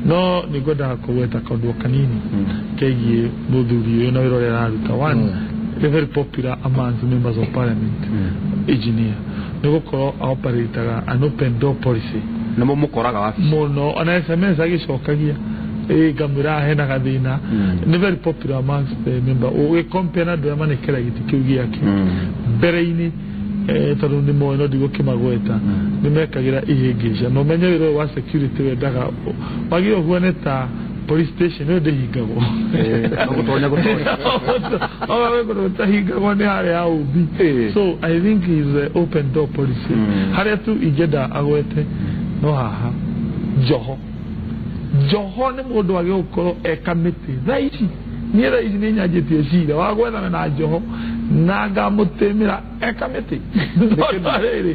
No nĩ ngwendaga kũgweta kaũndũ o kanini kegiĩ mũthuri ũyũ na wĩra ũrĩa araruta. One, nĩ very popular amongst members of parliament, engineer, nĩ gũkorwo operataga an open door policy. Nĩmo mũkoraga wabici. Mũno, ona SMS agĩcokagia ĩ ngamwĩra hena gathĩna. Nĩ very popular amongst the member, ũgĩcompare na andũ arĩa manekera gĩtĩ kĩu gĩake mbere-inĩ, tondũ nĩ moĩ no ndigũkĩmagweta, nĩ mekagĩra ihĩngĩca. Na ũmenye wĩra ũyũ wa security wendaga wagĩrĩirwo ũhuane ta police station ĩyo ndĩhingagwo. Gũtonya gũtonya. Oga gũtahingagwo nĩ harĩa ũmbi. So I think is open door policy. Harĩa tu ingĩenda agwete no haha Njoho. Njoho nĩ mũndũ wagĩrĩirwo gũkorwo e kamĩtĩ thaa ici. Niĩ thaa ici nĩ nyanjĩtie cira wa gwethana na Njoho na ngamũtĩmĩra e kamĩtĩ. No rĩrĩ,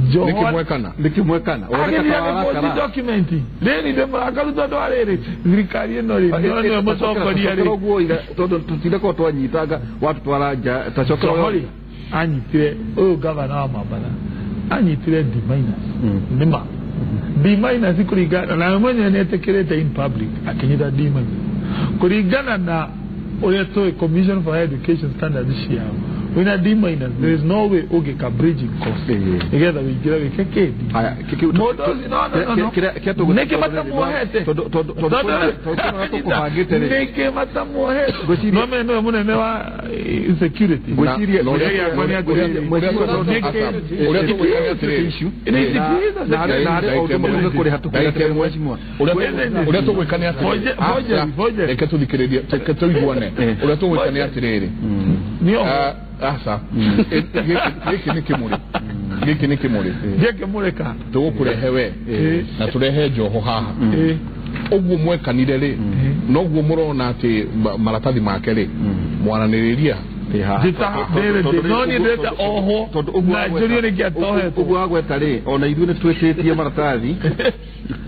Njoho Nĩkĩ mwekana? Nĩkĩ mwekana? Agĩthiĩ agĩpost document rĩrĩ, ndĩ mũrakaru tondũ wa rĩrĩ, thirikari ĩno rĩ, no nĩwe mũtongoria rĩ. Ũguo tondũ tũtindakorwo twanyitanga watũtwara nja tacokera. Njoho rĩ, anyitire ũyũ gavana wa Mombatha, anyitire D minus, nĩma D minus kũringana na we mwenyewe nĩ etĩkĩrĩte in public akĩnyita D minus kũringana na ũrĩa tũĩ Commission for Higher Education standards ciao. Wĩna D minus, there is no way ũngĩka bridging course nĩgetha wĩingĩre wĩke kĩndi. Haya, kĩu Mũndũ ũcio, no. Nĩkĩ matamuohete? Tondũ tũkũbangĩte rĩ, Nĩkĩ matamuohete? Ngwĩciria- No menye nĩwe mũnene wa security. Ngwĩciria- Ũrĩa tũgwĩka nĩ atĩrĩrĩ, na harĩ o ũndũ ũmwe tũngĩkũrĩha tũkũrĩha, mheshimiwa. Ũrĩa tũgwĩka nĩ atĩrĩrĩ, Voje. Reke tũthikĩrĩrie, reke tũiguane. Ũrĩa tũgwĩka nĩ atĩrĩrĩ, Nĩ oho. Aca, gĩkĩ nĩ kĩmũrĩ, gĩkĩ nĩ kĩmũrĩ. Gĩkĩmũrĩka. Tũgũkũrehe we na tũrehe Njoho haha. Ũguo mwekanire rĩ, noguo mũrona atĩ maratathi make rĩ, mwaranĩrĩria. No niĩ ndĩrenda ohwo Tondũ ũguo na njũrie nĩkĩ atohetwo. Ũguo wagweta rĩ, ona ithuĩ nĩ twĩtĩtie maratathi,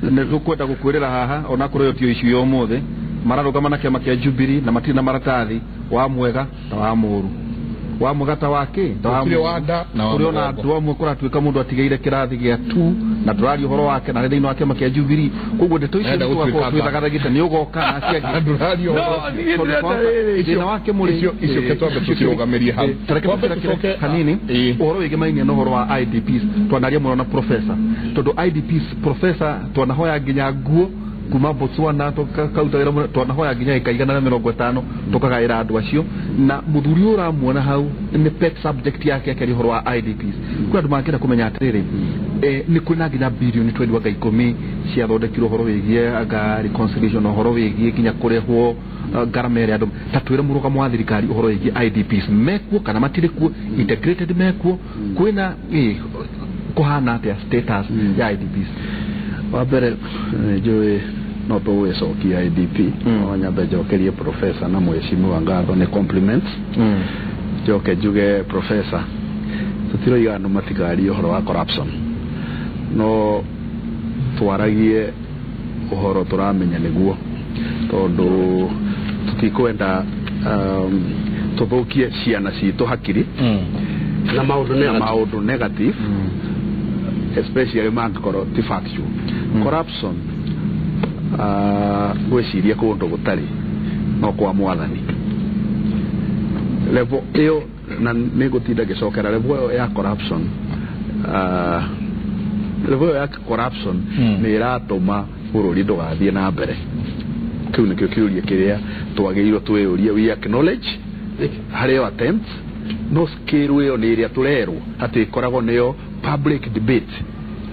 nĩ tũkwenda gũkwĩrĩra haha ona korwo ĩyo tio issue ya ũmũthĩ. Mararũgama na kĩama kĩa Jubilee na matirĩ na maratathi, wa mwega ta wa mũũru, wa mwega ta wa kĩ, ta wa Gũtirĩ mũũru. wa nda na wa Kũrĩ ona mũgongo. andũ amwe kũratuĩka mũndũ atigĩire kĩrathi gĩa tu na ndũraria ũhoro wake na arĩ thĩinĩ wa kĩama kĩa Jubilee. Koguo ndeto icio Enda tũgakorwo gũtuĩka twĩthagathagĩte nĩ ũgoka na acio angĩ. Ndũraria No, ũhoro. niĩ ndĩrenda rĩrĩ. Thĩna wake mũrĩ Icio ke twambe tũcirũgamĩrie hau. Tareke Twambe tũcireke tũcoke- hanini. Ũhoro wĩgĩmainie na ũhoro wa IDPs, twanaria mũno na professor, tondũ IDPs, professor, twanahoya nginya nguo kuma Botswana, tũkaruta wĩra mũno, twanahoya nginya ĩka 150 tũkagaĩra andũ acio. Na mũthuri ũyũ ũramuona hau nĩ pet subject yake akĩaria ũhoro wa IDPs. Kwĩ andũ mangĩenda kũmenya atĩrĩrĩ, nĩ kwĩ na nginya birioni twendi anga 10 ciathondekirwo ũhoro wĩgiĩ anga reconciliation na ũhoro wĩgiĩ nginya kũrehwo ngarama ĩrĩa andũ. Ta twĩre mũrũgamo wa thirikari ũhoro wĩgiĩ IDPs, mekuo kana matirĩ kuo, integrated mekuo, kwĩna kũhana atĩa status ya IDPs? Wa mbere njũĩ no tũgũgĩcokia IDP, no nyambe njokerie professor na mheshimiwa ngatho nĩ compliments. Njoke njuge, professor, tũtiroiga andũ matikarie ũhoro wa corruption, no twaragie ũhoro tũramenya nĩguo, tondũ tũtikwenda tũthũkie ciana citũ hakiri na maũndũ na negative. Maũndũ negative, especially mangĩkorwo ti factual. Corruption, ngwĩciria kũndũ gũtarĩ no kwa mwathani level ĩyo, na nĩ ngũtinda ngĩcokera level ĩyo ya corruption. Level ya corruption nĩ ĩratũma bũrũri ndũgathiĩ na mbere. Kĩu nĩkĩo kĩũria kĩrĩa twagĩrĩirwo twĩyũrie. We acknowledge harĩ attempts, no scale ĩyo nĩ ĩrĩa tũrerwo atĩ ĩkoragwo nĩyo public debate.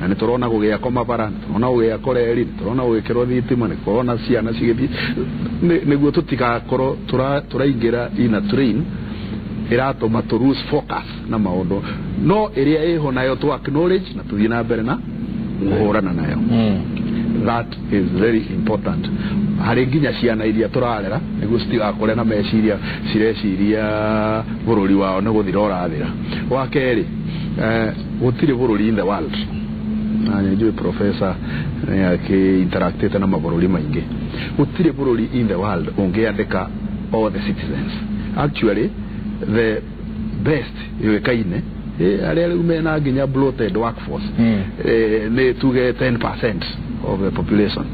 Na nĩ tũrona gũgĩakwo mabara, nĩ tũrona gũgĩakwo reri, nĩ tũrona gũgĩkĩrwo thitima, nĩ tũrona ciana cigĩthiĩ, nĩguo tũtigakorwo tũraingĩra in a train ĩratũma tũ lose focus na maũndũ, no ĩrĩa ĩho nayo tũ acknowledge na tũthiĩ na mbere na kũhũrana nayo. That is very important harĩ nginya ciana iria tũrarera, nĩguo citigakũre na meciria cireciria bũrũri wao nĩ gũthira ũrathira. Wa kerĩ, gũtirĩ bũrũri in the world, na nĩ njũĩ professor nĩ akĩ-interactĩte na mabũrũri maingĩ, gũtirĩ bũrũri in the world ũngĩandĩka all the citizens. Actually the best yũĩkaine arĩa rĩu mena nginya bloated workforce, nĩ tuge 10% of the population.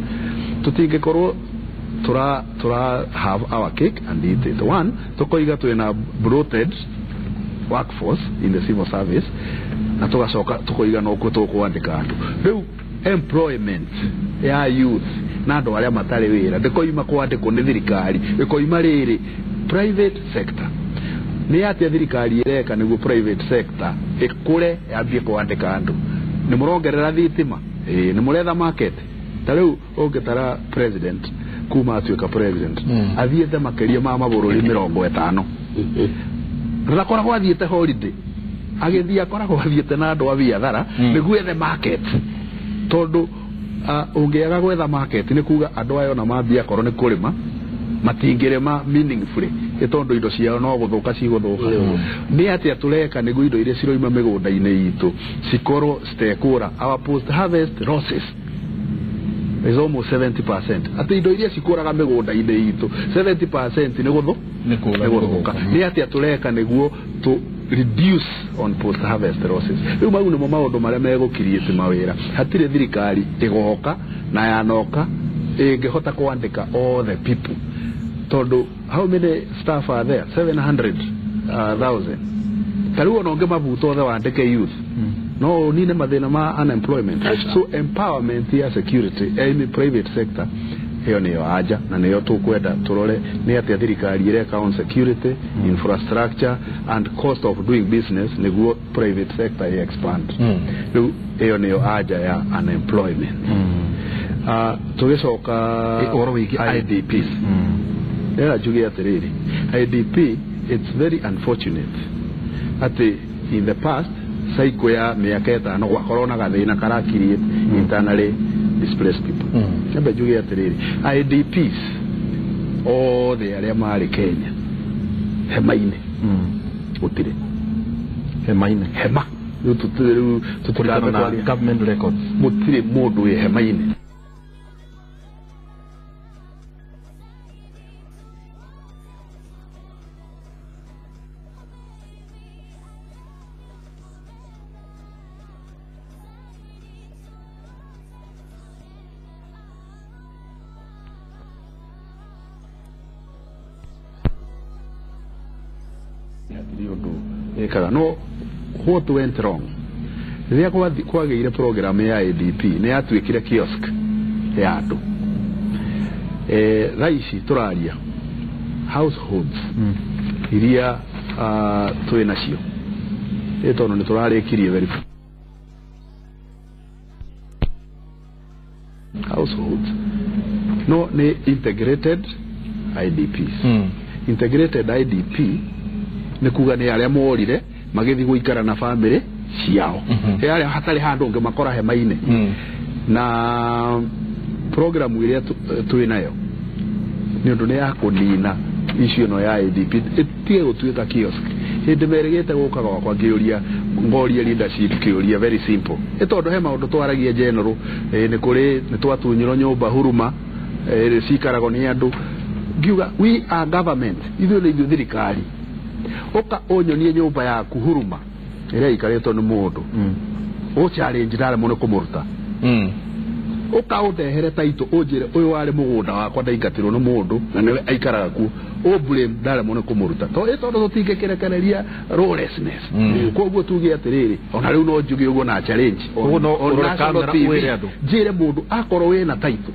Tũtingĩkorwo tura have our cake and eat it. One, tukoiga twina bloated workforce in the civil service, na tugacoka tukoiga no kuo tukwandĩka andũ. Rĩu employment ya youth na andũ arĩa matarĩ wĩra ndĩkoima kwandĩkwo nĩ thirikari, ĩkoima rĩrĩ private sector. Nĩ atĩa thirikari ĩreka nĩguo private sector ĩkũre yambie kwandĩka andũ? Nĩ mũrongerera thitima, nĩ mũretha market. Ta rĩu ũngĩtara president kuma atuĩka president, athiĩte makĩria ma mabũrũri 50, na ndakoragwo athiĩte holiday, agĩthiĩ akoragwo athiĩte na andũ a biathara nĩguo ethe market, tondũ ũngĩaga gwetha market nĩ kuga andũ aya ona mambia akorwo nĩ kũrĩma matingĩrĩma meaningfully, ĩ tondũ indo ciao no gũthũka cigũthũka. Nĩ atĩa tũreka nĩguo indo iria ciroima mĩgũnda-inĩ itũ cikorwo citekũra? Our post harvest losses is almost 70%, atĩ indo iria cikũraga mĩgũnda-inĩ itũ 70% nĩ gũthũka. Nĩ atĩa tũreka nĩguo tũ reduce on post harvest losses? Rĩu mau nĩmo maũndũ marĩa megũkiriĩte mawĩra. Hatirĩ thirikari ĩgoka na yanoka ĩngĩhota kwandĩka all the people, tondũ how many staff are there? 700,000. Ta rĩu ona ũngĩmabuta othe wandĩke youth, no ũnine mathĩna ma unemployment. So empowerment ya security in private sector, ĩyo nĩyo anja, na nĩyo tũkwenda tũrore nĩ atĩa thirikari ĩreka on security, infrastructure and cost of doing business nĩguo private sector ĩ expand. Rĩu ĩyo nĩyo anja ya unemployment. Tũgĩcoka ũhoro wĩgiĩ IDPs, ndĩrenda njuge atĩrĩrĩ, IDP, it's very unfortunate atĩ in the past cycle ya mĩaka 5 gwakorwo na gathĩna kara create internally displaced people. Nyambe njuge atĩrĩrĩ, IDPs othe arĩa marĩ Kenya hema-inĩ gũtirĩ hema-inĩ, hema rĩu tũtirambe kwaria government records, gũtirĩ mũndũ wĩ hema-inĩ. No what went wrong rĩrĩa kwagĩire program ya ADP nĩ yatuĩkire kiosk ya andũ. Thaa ici tũraria households iria twĩ nacio, ĩ tondũ nĩ tũrarĩkirie very households, no nĩ integrated IDPs. Integrated IDP nĩ kuga nĩ arĩa morire magĩthiĩ gũikara na family ciao, arĩa hatarĩ handũ ũngĩmakora hema-inĩ. Na program ĩrĩa twĩ nayo nĩ ũndũ nĩ ya kũnina issue ĩno ya IDP ĩtige gũtuĩka kiosk. Hĩndĩ merĩgĩte gũka gwakwa ngĩũria ngoria leadership kĩũria very simple, ĩ tondũ he maũndũ twaragia general, nĩ kũrĩ nĩ twatunyirwo nyũmba huruma cikaragwo nĩ andũ, ngiuga we are government, ithuĩ nĩ ithuĩ thirikari, ũka ũnyonie nyũmba yaku huruma ĩrĩa ĩikarĩtwo nĩ mũndũ, ũ challenge ndaremwo nĩ kũmũruta. Ũkaũndehere taitũ ũnjĩre ũyũ warĩ mũgũnda wakwa ndaingatirwo nĩ mũndũ na nĩwe aikaraga kuo o blame ndaremwo nĩ kũmũruta tondũ tũtingĩkĩrekereria lawlessness. Koguo tuge atĩrĩrĩ ona rĩu no njuge ũguo na challenge on national TV njĩre mũndũ akorwo wĩna taitũ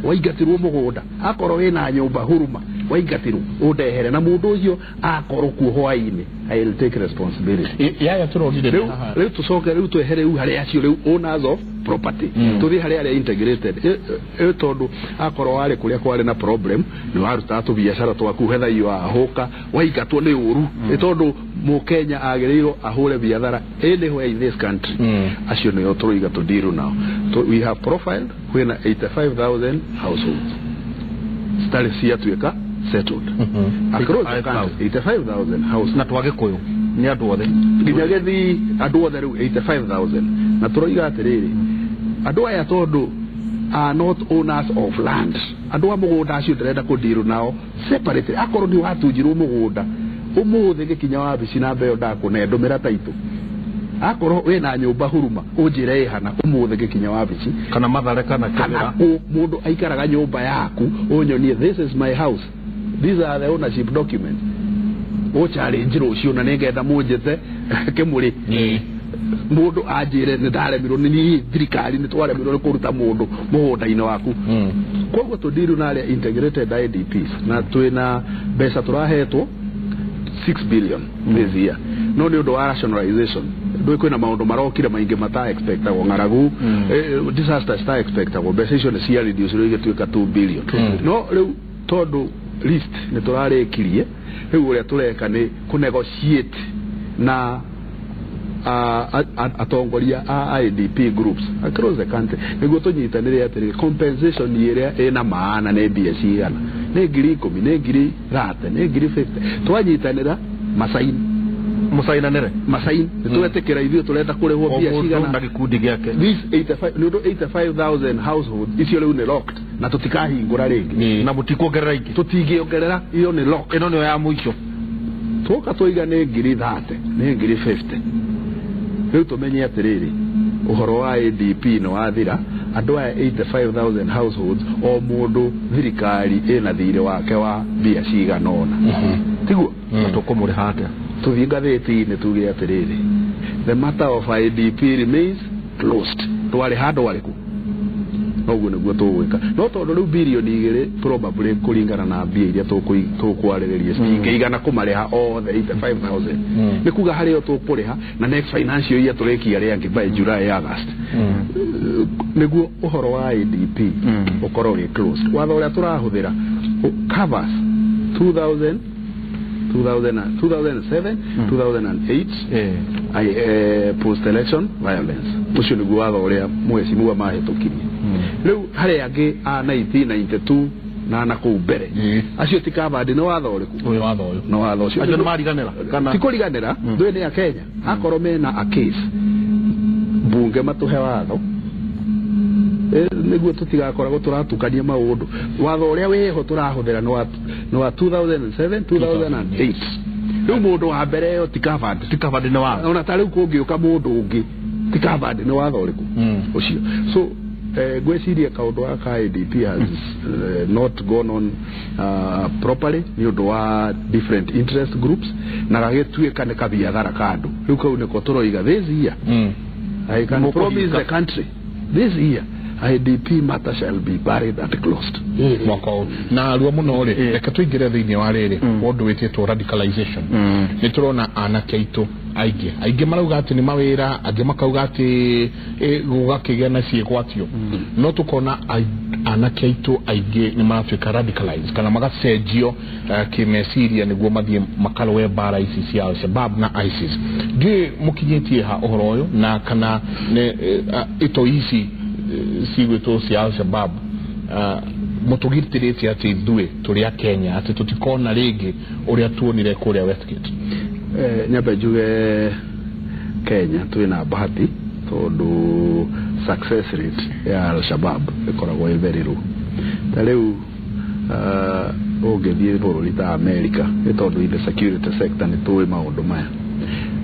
waingatirwo mũgũnda akorwo wĩna nyũmba huruma waingatirwo ũndehere na mũndũ ũcio akorwo kuo hwainĩ I will take responsibility. Yaya tũronire rĩu tũcoke rĩu twehere rĩu harĩ acio rĩu owners of property tuthi harĩ arĩa integrated tondu akorwo warĩ kũrĩa kwarĩ na problem nĩ warutaga tũbiacara twaku hetha wahũka waingatwo nĩ ũru nĩ tondũ mũkenya agĩrĩirwo ahũre biathara anywhere in this country. Acio nĩo tũroiga tũndiru nao. We have profiled kwĩna 85,000 households citarĩ ciatuĩka settled across the country. 85,000 households na twagĩkũyũ nĩ andũ othe nginya gĩthii andũ othe rĩu 85,000 na tũroiga atĩrĩrĩ andũ aya tondũ are not owners of land andũ a mũgũnda acio ndĩrenda kũndiru nao separately akorwo nĩ watunjirwo mũgũnda ũmũthĩ gĩkinya wabici namba ĩyo ndakũne ndũmĩra taitũ akorwo wĩna nyũmba huruma ũnjĩre ĩhana ũmũthĩ gĩkinya wabici kana Mathare kana Kĩbĩra mũndũ aikaraga nyũmba yaku ũnyonie this is my house, these are the ownership documents o challenge rũciũ na nĩngenda mũnjĩte kĩmũrĩ mũndũ anjĩre nĩ ndaremirwo nĩ niĩ thirikari nĩ twaremirwo nĩ kũruta mũndũ mũgũnda-inĩ waku. Koguo tũndiru na arĩa integrated IDPs na twĩna mbeca tũrahetwo 6 billion this year no nĩ ũndũ wa rationalization ndũĩ kwĩna maũndũ marokire maingĩ mata expectagwo ng'aragu disasters ta expectagwo mbeca icio nĩ cia reduce rĩu igĩtuĩka 2 billion no rĩu tondũ list nĩ tũrarĩkirie rĩu ũrĩa tũreka nĩ kũ negotiate na atongoria a IDP groups across the country nĩguo tũnyitanĩre atĩrĩrĩ compensation ĩrĩa ĩna maana nĩ mbia cigana nĩ 10,000 nĩ 30,000 nĩ 50,000 twanyitanĩra masaini mũcainanĩre masaini nĩtwetĩkĩra ithuĩ tũrenda kũrĩhwo mbia cigana na gĩkundi gĩake these 85 nĩ ũndũ 85,000 households icio rĩu nĩ locked na tũtikahingũra rĩngĩ na mũtikuongerera ingĩ tũtingĩongerera iyo nĩ locked ĩno nĩyo ya mũico twoka twaiga nĩ 30,000 nĩ 50,000 rĩu tũmenye atĩrĩrĩ ũhoro wa ADP nĩ wathira andũ aya 85,000 households o mũndũ thirikari ĩna thirĩ wake wa mbia cigana ũna tiguo na tũkũmũrĩha atĩa tũthiĩ ngathĩti-inĩ tuge atĩrĩrĩ the matter of IDP remains closed twarĩ handũ arĩkũ noguo nĩguo tũgwĩka no tondũ rĩu birioni 2 probably kũringana na mbia iria tũkwarĩrĩria citingĩigana kũmarĩha othe 85,000 nĩ kuga harĩo tũkũrĩha na next financial year tũrĩkia rĩangĩ by July August nĩguo ũhoro wa IDP ũkorwo wĩ closed watho ũrĩa tũrahũthĩra covers 2000 2007 2008 post election violence ũcio nĩguo watho ũrĩa mheshimiwa mahĩtũkirie rĩu harĩ angĩ a 1992 na kũu mbere acio ti covered nĩ watho ũrĩkũ ũyũ watho ũyũ no watho ũcio acio nĩ mariganĩra kana ti kũriganĩra ndũĩ nĩ a Kenya akorwo mena a case mbunge matũhe watho nĩguo tũtigakoragwo tũratukania maũndũ watho ũrĩa wĩho tũrahũthĩra nĩ wa 2007 2008 rĩu mũndũ wa mbere ĩyo ti covered nĩ watho ona ta rĩu kũngĩũka mũndũ ũngĩ ti covered nĩ watho ũrĩkũ ũcio so ngwĩciria kaũndũ gaka IDP has not gone on properly nĩ ũndũ wa different interest groups na gagĩtuĩka nĩ kabiathara ka andũ rĩu kau nĩko tũroiga this year I can promise the country this year IDP matter shall be buried and closed mwaka ũyũ na ruo mũno rĩ reke tũingĩre thĩinĩ wa rĩrĩ ũndũ wĩtĩtwo radicalization nĩ tũrona anake aitũ aingĩ marauga atĩ nĩ mawĩra angĩ makauga atĩ gũgakĩgĩa na ciĩgwatio no tũkona anake aitũ aingĩ nĩ maratuĩka radicalized kana magacenjio kĩmeciria nĩguo mathiĩ makarũe mbara ici cia Al-Shabaab na ISIS ndiũĩ mũkinyĩtie ha ũhoro ũyũ na kana ito ici cigwĩtwo cia Al-Shabaab mũtũgitĩrĩte atĩ ithuĩ tũrĩ a Kenya atĩ tũtikona rĩngĩ ũrĩa tuonire kũrĩa Westgate nyambe njuge Kenya twĩna bahati tondũ success rate ya Al-Shabaab ĩkoragwo ĩ very low ta rĩu ũngĩthiĩ bũrũri ta America nĩ tondũ in the security sector nĩ tũĩ maũndũ maya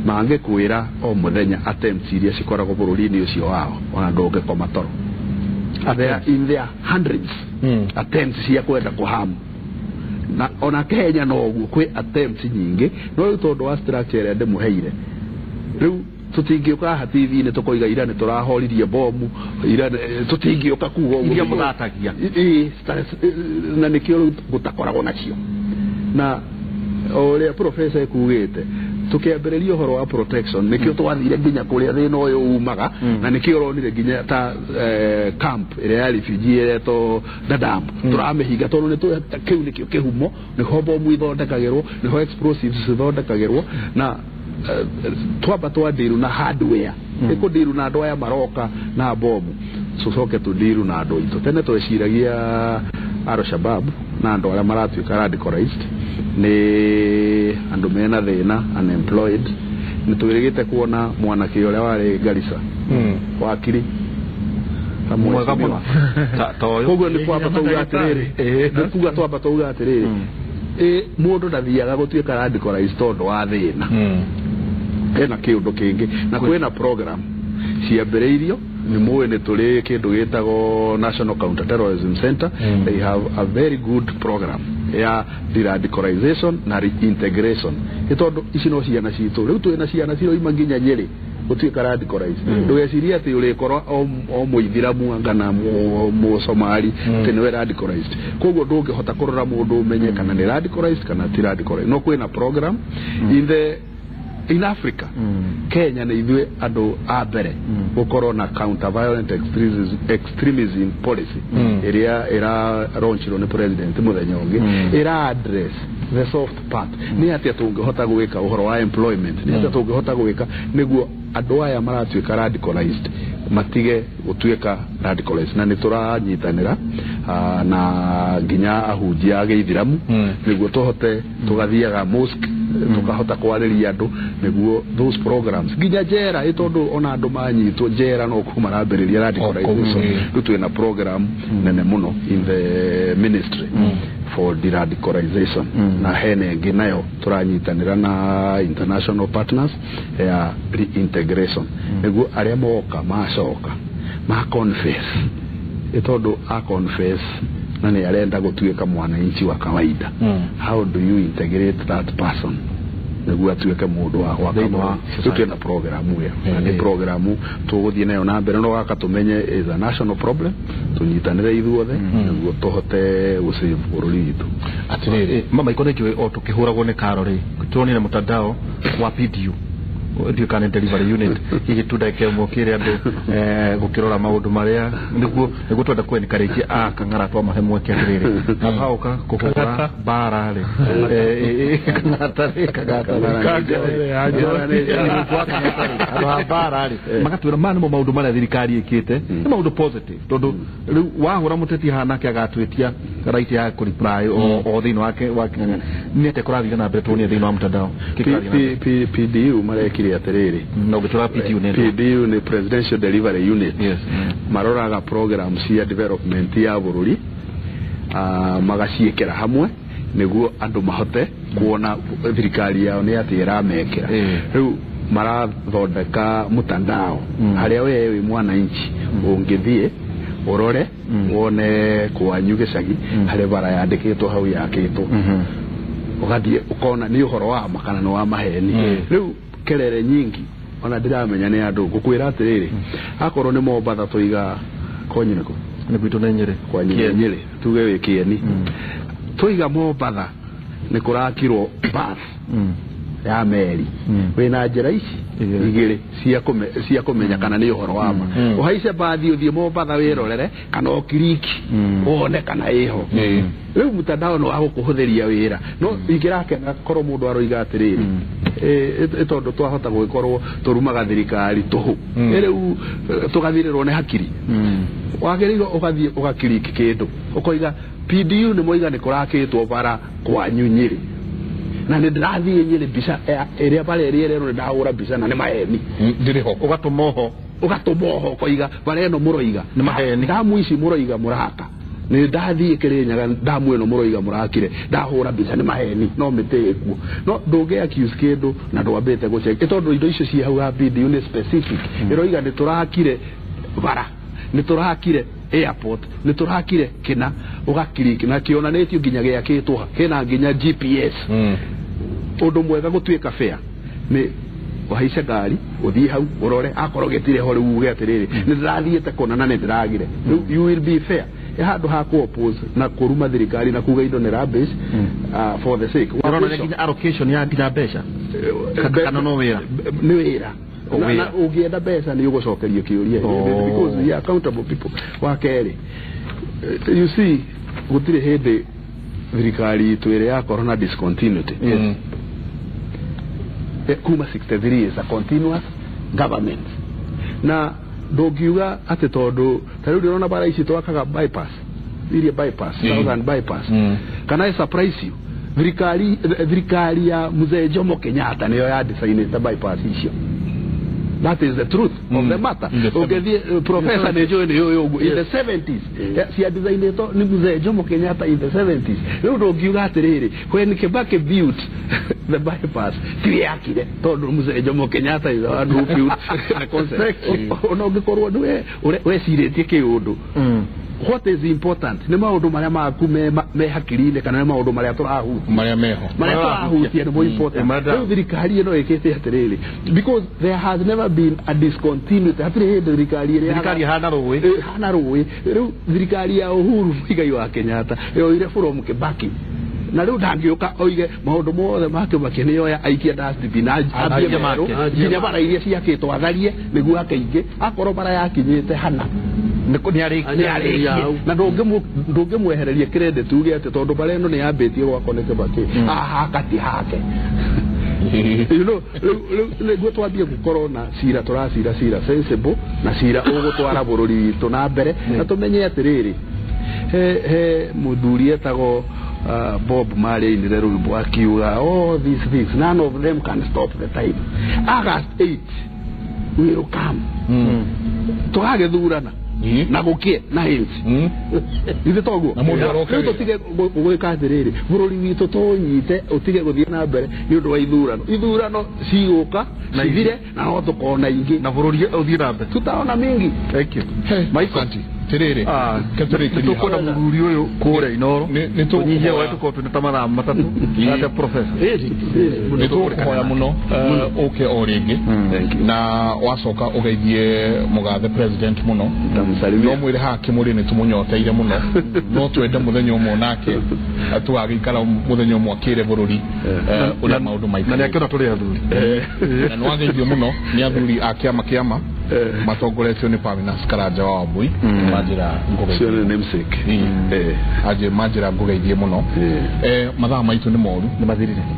mangĩkwĩra o mũthenya attempts iria cikoragwo bũrũri-inĩ ũcio wao ona ndũngĩkoma toro They are in their hundreds attempts cia kwenda kũhamu na ona Kenya no ũguo kwĩ attempts nyingĩ no rĩu tondũ wa structure ĩrĩa ndĩmũheire rĩu tũtingĩũka haha TV-inĩ tũkoiga ira nĩ tũrahoririe bomu ira tũtingĩũka kuga ũguo Iria mũthatagia. Ĩ, na nĩkĩo rĩu gũtakoragwo nacio na o ũrĩa professor ekugĩte tukiambĩrĩria ũhoro wa protection nĩkĩo twathire nginya kũrĩa thĩna ũyũ umaga na nĩkĩo ũronire nginya ta camp ĩrĩa ya refugee ĩretwo Dadaab tũramĩhinga tondũ nĩ tũĩ kĩu nĩkĩo kĩhumo nĩho bomu ithondekagĩrwo nĩho explosives ithondekagĩrwo na twamba twandiru na hardware ĩkũndiru na andũ aya maroka na bomu tũcoke tũndiru na andũ aitũ tene tweciragia Al-Shabaab na andũ arĩa maratuĩka radicalized nĩ andũ mena thĩna unemployed nĩ twĩrĩgĩte kuona mwanake ũrĩa warĩ Garissa wakiri ta Mwega mheshimiwa. mũno. Ta ũyũ. Koguo nĩ kwamba twauga atĩrĩrĩ nĩ kuga twamba twauga atĩrĩrĩ mũndũ ndathiaga gũtuĩka radicalized tondũ wa thĩna hena kĩũndũ kĩngĩ na kwĩna program ciambĩrĩirio nĩ mũĩ nĩ tũrĩ kĩndũ gĩtagwo National Counter Terrorism Center. They have a very good program ya deradicalization na reintegration nĩ tondũ ici no ciana citũ rĩu twĩna ciana ciroima nginya Nyĩrĩ gũtuĩka radicalized ndũgecirie atĩ ũrĩkorwo o mũithiramu kana mũsomali atĩ nĩwe radicalized koguo ndũngĩhota kũrora mũndũ ũmenye kana nĩ radicalized kana ti radicalized no kwĩna program in Africa. Kenya nĩ ithuĩ andũ a mbere gũkorwo na counter violent extremism policy ĩrĩa ĩra launchirwo nĩ president mũthenya ũngĩ ĩra address the soft part nĩ atĩa tũngĩhota gwĩka ũhoro wa employment nĩ atĩa tũngĩhota gwĩka nĩguo andũ aya maratuĩka radicalized matige gũtuĩka radicalized na nĩ tũranyitanĩra na nginya ahunjia a gĩithiramu nĩguo tũhote tũgathiaga mosque tukahota kwarĩria andũ nĩguo those programs nginya njera ĩ tondũ ona andũ manyitwo njera no kuo marambĩrĩria radicalization rĩu twĩna program nene mũno in the ministry for deradicalization na hena ĩngĩ nayo tũranyitanĩra na international partners ya reintegration nĩguo arĩa moka macoka ma confess ĩ tondũ a confess na nĩ arenda gũtuĩka mwananchi wa kawaida. How do you integrate that person nĩguo atuĩke mũndũ wa gwaka Thĩinĩ wa bũrũri? Rĩu twĩna programu ĩyo na nĩ programu tũgũthiĩ nayo na mbere no gaka tũmenye is a national problem tũnyitanĩre ithuothe nĩguo tũhote gũsave bũrũri witũ. Atirĩrĩ mama iko nĩnjũĩ o tũkĩhũragwo nĩ karo rĩ turonire mtandao wa PDU ndiũ kana nĩ delivery unit hihi tu ndagĩka ĩmwe ũkĩre andũ gũkĩrora maũndũ marĩa nĩguo twenda kũ encourage a kang'ara twamahe mweke atĩrĩrĩ handũ kũhũra Kang'ata. mbara rĩ kang'ata rĩ kang'ata rĩ handũ ha mbara rĩ magatwĩra maya nĩmo maũndũ marĩa thirikari ĩkĩte nĩ maũndũ positive tondũ rĩu wahũra mũteti haha nake agatwĩtia right ya kũ reply o thĩinĩ wake wa nĩ atĩa kũrathiĩ na mbere tuonie thĩinĩ wa mtandao Kĩ kĩrathiĩ na mbere? PDU marekire atĩrĩrĩ Na ũgĩtwĩra PDU nĩ PDU nĩ Presidential Delivery Unit. Yes. Maroraga program cia development ya bũrũri magaciĩkĩra hamwe nĩguo andũ mahote kuona thirikari yao nĩ atĩ ĩramekĩra. Rĩu marathondeka mtandao harĩa we wĩ mwananchi ũngĩthiĩ ũrore wone kwanyu gĩcagi harĩ bara yandĩkĩtwo hau yakĩtwo ũgathiĩ ũkona nĩ ũhoro wa ma kana nĩ wa maheni. Rĩu kerere nyingi ona ndiramenya nĩ andũ ngũkwĩra atĩrĩrĩ akorwo nĩ Mombatha tũiga kwanyu nĩkũ Nĩ gwitũ nĩ Nyĩrĩ. Kwanyu nĩ Nyĩrĩ tuge wĩ Kĩeni tũiga Mombatha nĩ kũrakirwo bath ya meri wĩna njĩra ici igĩrĩ cia kũmenya kana nĩ ũhoro wa ma ũhaice bathi ũthiĩ Mombatha wĩrorere kana ũkiriki wone kana ĩho. Rĩu mtandao nĩ wa gũkũhũthĩria wĩra no ingĩrakena korwo mũndũ aroiga atĩrĩrĩ ĩ tondũ twahota gũgĩkorwo tũrumaga thirikari tũhũ ĩ rĩu tũgathirĩrwo nĩ hakiri wagĩrĩirwo ũgathiĩ ũgakiriki kĩndũ ũkoiga PDU nĩ moiga nĩ kũrakĩtwo bara kwanyu Nyĩrĩ na nĩ ndĩrathiĩ Nyĩrĩ mbica ĩrĩa bara ĩrĩa ĩrerwo nĩ ndahũra mbica na nĩ maheni ndĩrĩ ho ũgatũma oho ũgatũma oho ũkoiga bara ĩno mũroiga Nĩ maheni. ndamu ici mũroiga mũraka nĩ ndathiĩ Kĩrĩnyaga ndamu ĩno mũroiga mũrakire ndahũra mbica nĩ maheni no mĩtĩ ĩkuo no ndũngĩ accuse kĩndũ na ndwambĩte gũcheck ĩ tondũ indo icio ciĩ hau ha PDU nĩ specific ĩroiga nĩ tũrakire bara nĩ tũrakire airport nĩ tũrakire kĩna ũgakiriki na kĩonanĩtio nginya gĩakĩtwo kĩna nginya GPS. Ũndũ mwega gũtuĩka fair nĩ ũhaice ngari ũthiĩ hau ũrore akorwo gĩtirĩ ho rĩu uge atĩrĩrĩ nĩ ndĩrathiĩte kũna na nĩ ndĩragire. Rĩu you will be fair. Handũ ha kũ oppose na kũruma thirikari na kuga indo nĩ rubbish for the sake. Ũrona nginya allocation ya nginya mbeca kana no wĩra? Nĩ wĩra. Na ũngĩenda mbeca nĩ ũgũcokerio kĩũria because we are accountable people. Wa kerĩ, you see gũtirĩ hĩndĩ thirikari itũ ĩrĩ yakorwo na discontinuity. Kuma 63 is a continuous government. Na ndũngiuga atĩ tondũ ta rĩu ndĩrona bara ici twakaga bypass, iria bypass, southern bypass. Can I surprise you? Thirikari ya Mzee Jomo Kenyatta nĩyo ya designĩte bypass icio. That is the truth of the matter. Okay, Professor nĩ njũĩ nĩ ũyũ ũguo in the 70s cia designĩtwo nĩ Mzee Jomo Kenyatta in the 70s. Rĩu ndũngiuga atĩrĩrĩ when Kibaki built the bypass tiwe yakire tondũ Mzee Jomo Kenyatta is the one who built the concept. Ona ũngĩkorwo nĩwe wecirĩtie kĩũndũ. What is important nĩ maũndũ marĩa maku me hakiri-inĩ kana nĩ maũndũ marĩa tũrahutia marĩa meho marĩa tũrahutia nĩmo important. Rĩu thirikari ĩno ĩkĩte atĩrĩrĩ because there has never been a discontinuity. Hatirĩ hĩndĩ thirikari ĩrĩa thirikari hana rũĩ hana rũĩ. Rĩu thirikari ya Uhuru Muigai wa Kenyatta yoire from Kibaki na rĩu ndangĩũka oige maũndũ mothe ma Kibaki nĩyoya aikie dustbin ambie merũ nginya bara iria ciakĩtwo atharie nĩguo ake ingĩ akorwo bara yakinyĩte hana nĩ na ndũngĩmwehereria credit uge atĩ tondũ bara ĩno nĩ yambĩtie gwakwo nĩ Kibaki haha kati hake. You know, nĩguo twambie gũkorwo na cira tũracira cira sensible na cira ũgũtwara bũrũri witũ na mbere na tũmenye atĩrĩrĩ he mũthuri etagwo Bob Marley ainire rwĩmbo akiuga all these things none of them can stop the time. August 8 will come. Tũgagĩthurana na gũkĩe na hinsi ithe toguo rĩu tũtige gwĩka atĩrĩrĩ bũrũri witũ tũnyite ũtige gũthiĩ na mbere nĩ ũndũ wa ithurano. Ithurano cigũka cithire na no tũkona ingĩ na bũrũri ũthiĩ na mbere tutaona mingi. Thank you Michael. Tirĩrĩ tũkwenda mũthuri ũyũ kũrĩa Inooro tũnyihie wae tũkorwo twĩna ta mathaa matatũ ate professor nĩ tũkũhoya mũno ũke o rĩngĩ na wacoka ũgeithie mũgathe president mũno no mwĩre haha kĩmũrĩ nĩ tũmũnyoteire mũno no twende mũthenya ũmwe nake tũgagĩikara mũthenya ũmwe akĩre bũrũri ũrĩa maũndũ maikarĩte. Na nĩakĩona tũrĩ athuri na nĩwageithio mũno nĩ athuri a kĩama kĩama matongoretio nĩ Paminas Karanja wa Wambui manjĩra ngũgeithie manjĩra ngũgeithie mũno. Mathaa maitũ nĩ moru nĩ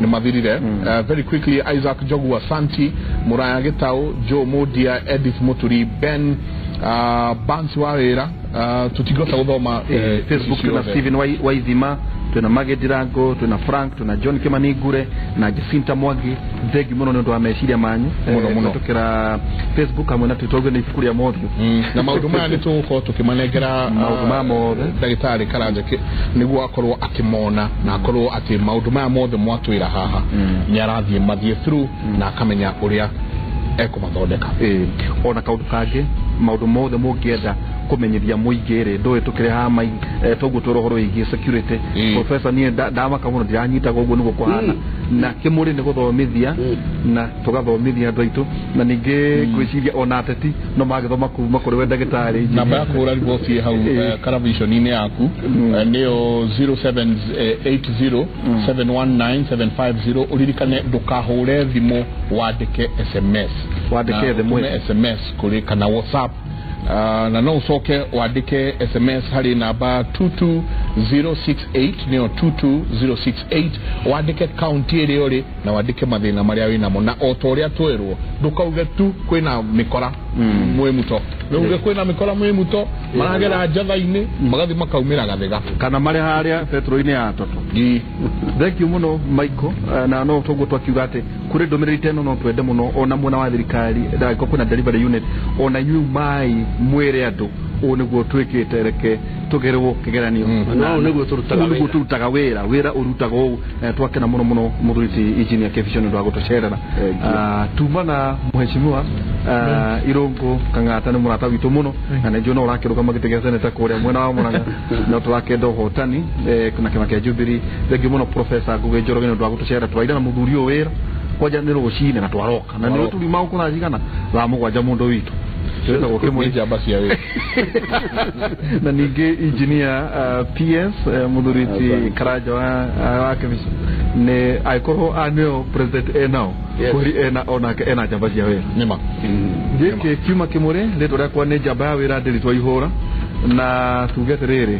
mathirire. Very quickly Isaac Njogu Asanti, Muraya Gĩtaũ, Joe Modia, Edith Muturi, Ben Bansi wa wĩra tũtingĩhota gũthoma Facebook na Steven Waithima, twĩna Maggie Ndirango, twĩna Frank, twĩna John Kimani Ngure na Jacinta Mwangi. Thengiũ mũno nĩ ũndũ wa meciria manyu mũno mũno tũkĩra Facebook hamwe na Twitter ũguo nĩ ibuku rĩa mothiũ na maũndũ maya nĩ tũgũkorwo tũkĩmanengera maũndũ maya mothe ndagĩtarĩ Karanja nĩguo akorwo akĩmona na akorwo atĩ maũndũ maya mothe mwatwĩra haha nĩ arathiĩ mathiĩ through na akamenya ũrĩa ekũmathondeka. Ona kaũndũ kangĩ maũndũ mothe mũngĩenda kũmenyithia mũingĩ rĩ ndũĩ tũkĩrĩ haha toguo twĩra ũhoro wĩgiĩ security. Professor niĩ ndamaka mũno ndiranyitaga ũguo nĩguo kũhana na kĩmũrĩ nĩ gũthomithia na tũgathomithia andũ aitũ na ningĩ ngwĩciria ona ateti no magĩthoma kuma kũrĩ we ndagĩtarĩ. Namba ya kũhũra riboti hau karaviconi-inĩ yaku nĩyo 0780 719 750. Ũririkane ndũkahũre thimũ wandĩke SMS, wandĩke thimũ SMS kũrĩ kana WhatsApp na no ucoke wandĩke SMS harĩ namba 22068 nĩyo 22068 wandĩke kaunti ĩrĩa ũrĩ na wandĩke mathĩna marĩa wĩnamo na o ta ũrĩa twĩrwo ndũkauge tu kwĩna mĩkora mwĩ muto rĩu kwĩna mĩkora mwĩ muto maragera njatha-inĩ magathiĩ makaumĩra gathega kana marĩ harĩa betro-inĩ ya toto. Thank you mũno Michael na no toguo twakiuga atĩ kũrĩ ndũmĩrĩri ta ĩno no twende mũno ona mwena wa thirikari ndagĩkorwo kwĩna delivery unit ona inyuĩ mai mwĩre andũ Ũũ nĩguo twĩkĩte, reke tũgerwo kĩgeranio. Na ũũ nĩguo tũrutaga Ũũ nĩguo wĩra. Tũrutaga wĩra, wĩra ũrutagwo ũũ. Twakena mũno mũno mũthuri ti engineer Kebisho nĩ ũndũ wa gũtũcerera. Tuma na mheshimiwa Irũngũ Kang'ata nĩ mũrata witũ mũno, na nĩ njũĩ no ũrakĩrũgama gĩtĩ gĩa seneta kũrĩa mwena wa Murang'a, no tũrakĩenda ũhotani na kĩama kĩa Jubilee. Thengiũ mũno Professor Ngũgĩ Njoroge nĩ ũndũ wa gũtũcerera. Tũraire na mũthuri ũyũ wĩra kwanja nĩ rũcinĩ na twaroka na nĩ turiuma gũkũ thaa cigana, thaa 7, mũndũ witũ twĩtagwo Nĩ Kĩmũrĩ. Njamba cia wĩra. Na ningĩ engineer PS mũthuri ti Karanja wa Kĩbico, nĩ angĩkorwo a nĩo president enao, kweri ena onake ena njamba cia wĩra. Nĩma. Gĩkĩ kiuma kĩmũrĩ, rĩtwa rĩakwa nĩ Njamba ya Wĩra Ndĩritwa Ihũra, na tuge atĩrĩrĩ,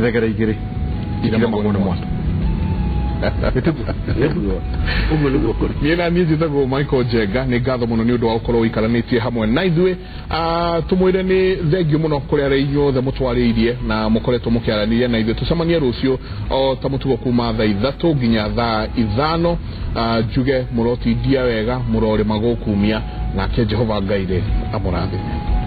thegere igĩrĩ itiremagwo nĩ mwatũ. Nĩguo. Ũguo nĩguo kũrĩ. Niĩ na niĩ njĩtagwo Michael Njenga. Nĩ ngatho mũno nĩ ũndũ wa gũkorwo ũikaranĩtie hamwe na ithuĩ. Tũmwĩre nĩ thengiũ mũno kũrĩ arĩa inyuothe mũtwarĩirie na mũkoretwo mũkĩaranĩria na ithuĩ. Tũcemanie rũciũ o ta mũtugo kuma thaa 3 nginya thaa 5. Njuge mũrotindia wega, mũrorĩma gũkumia, nake Jehova Ngai rĩ amũrathime.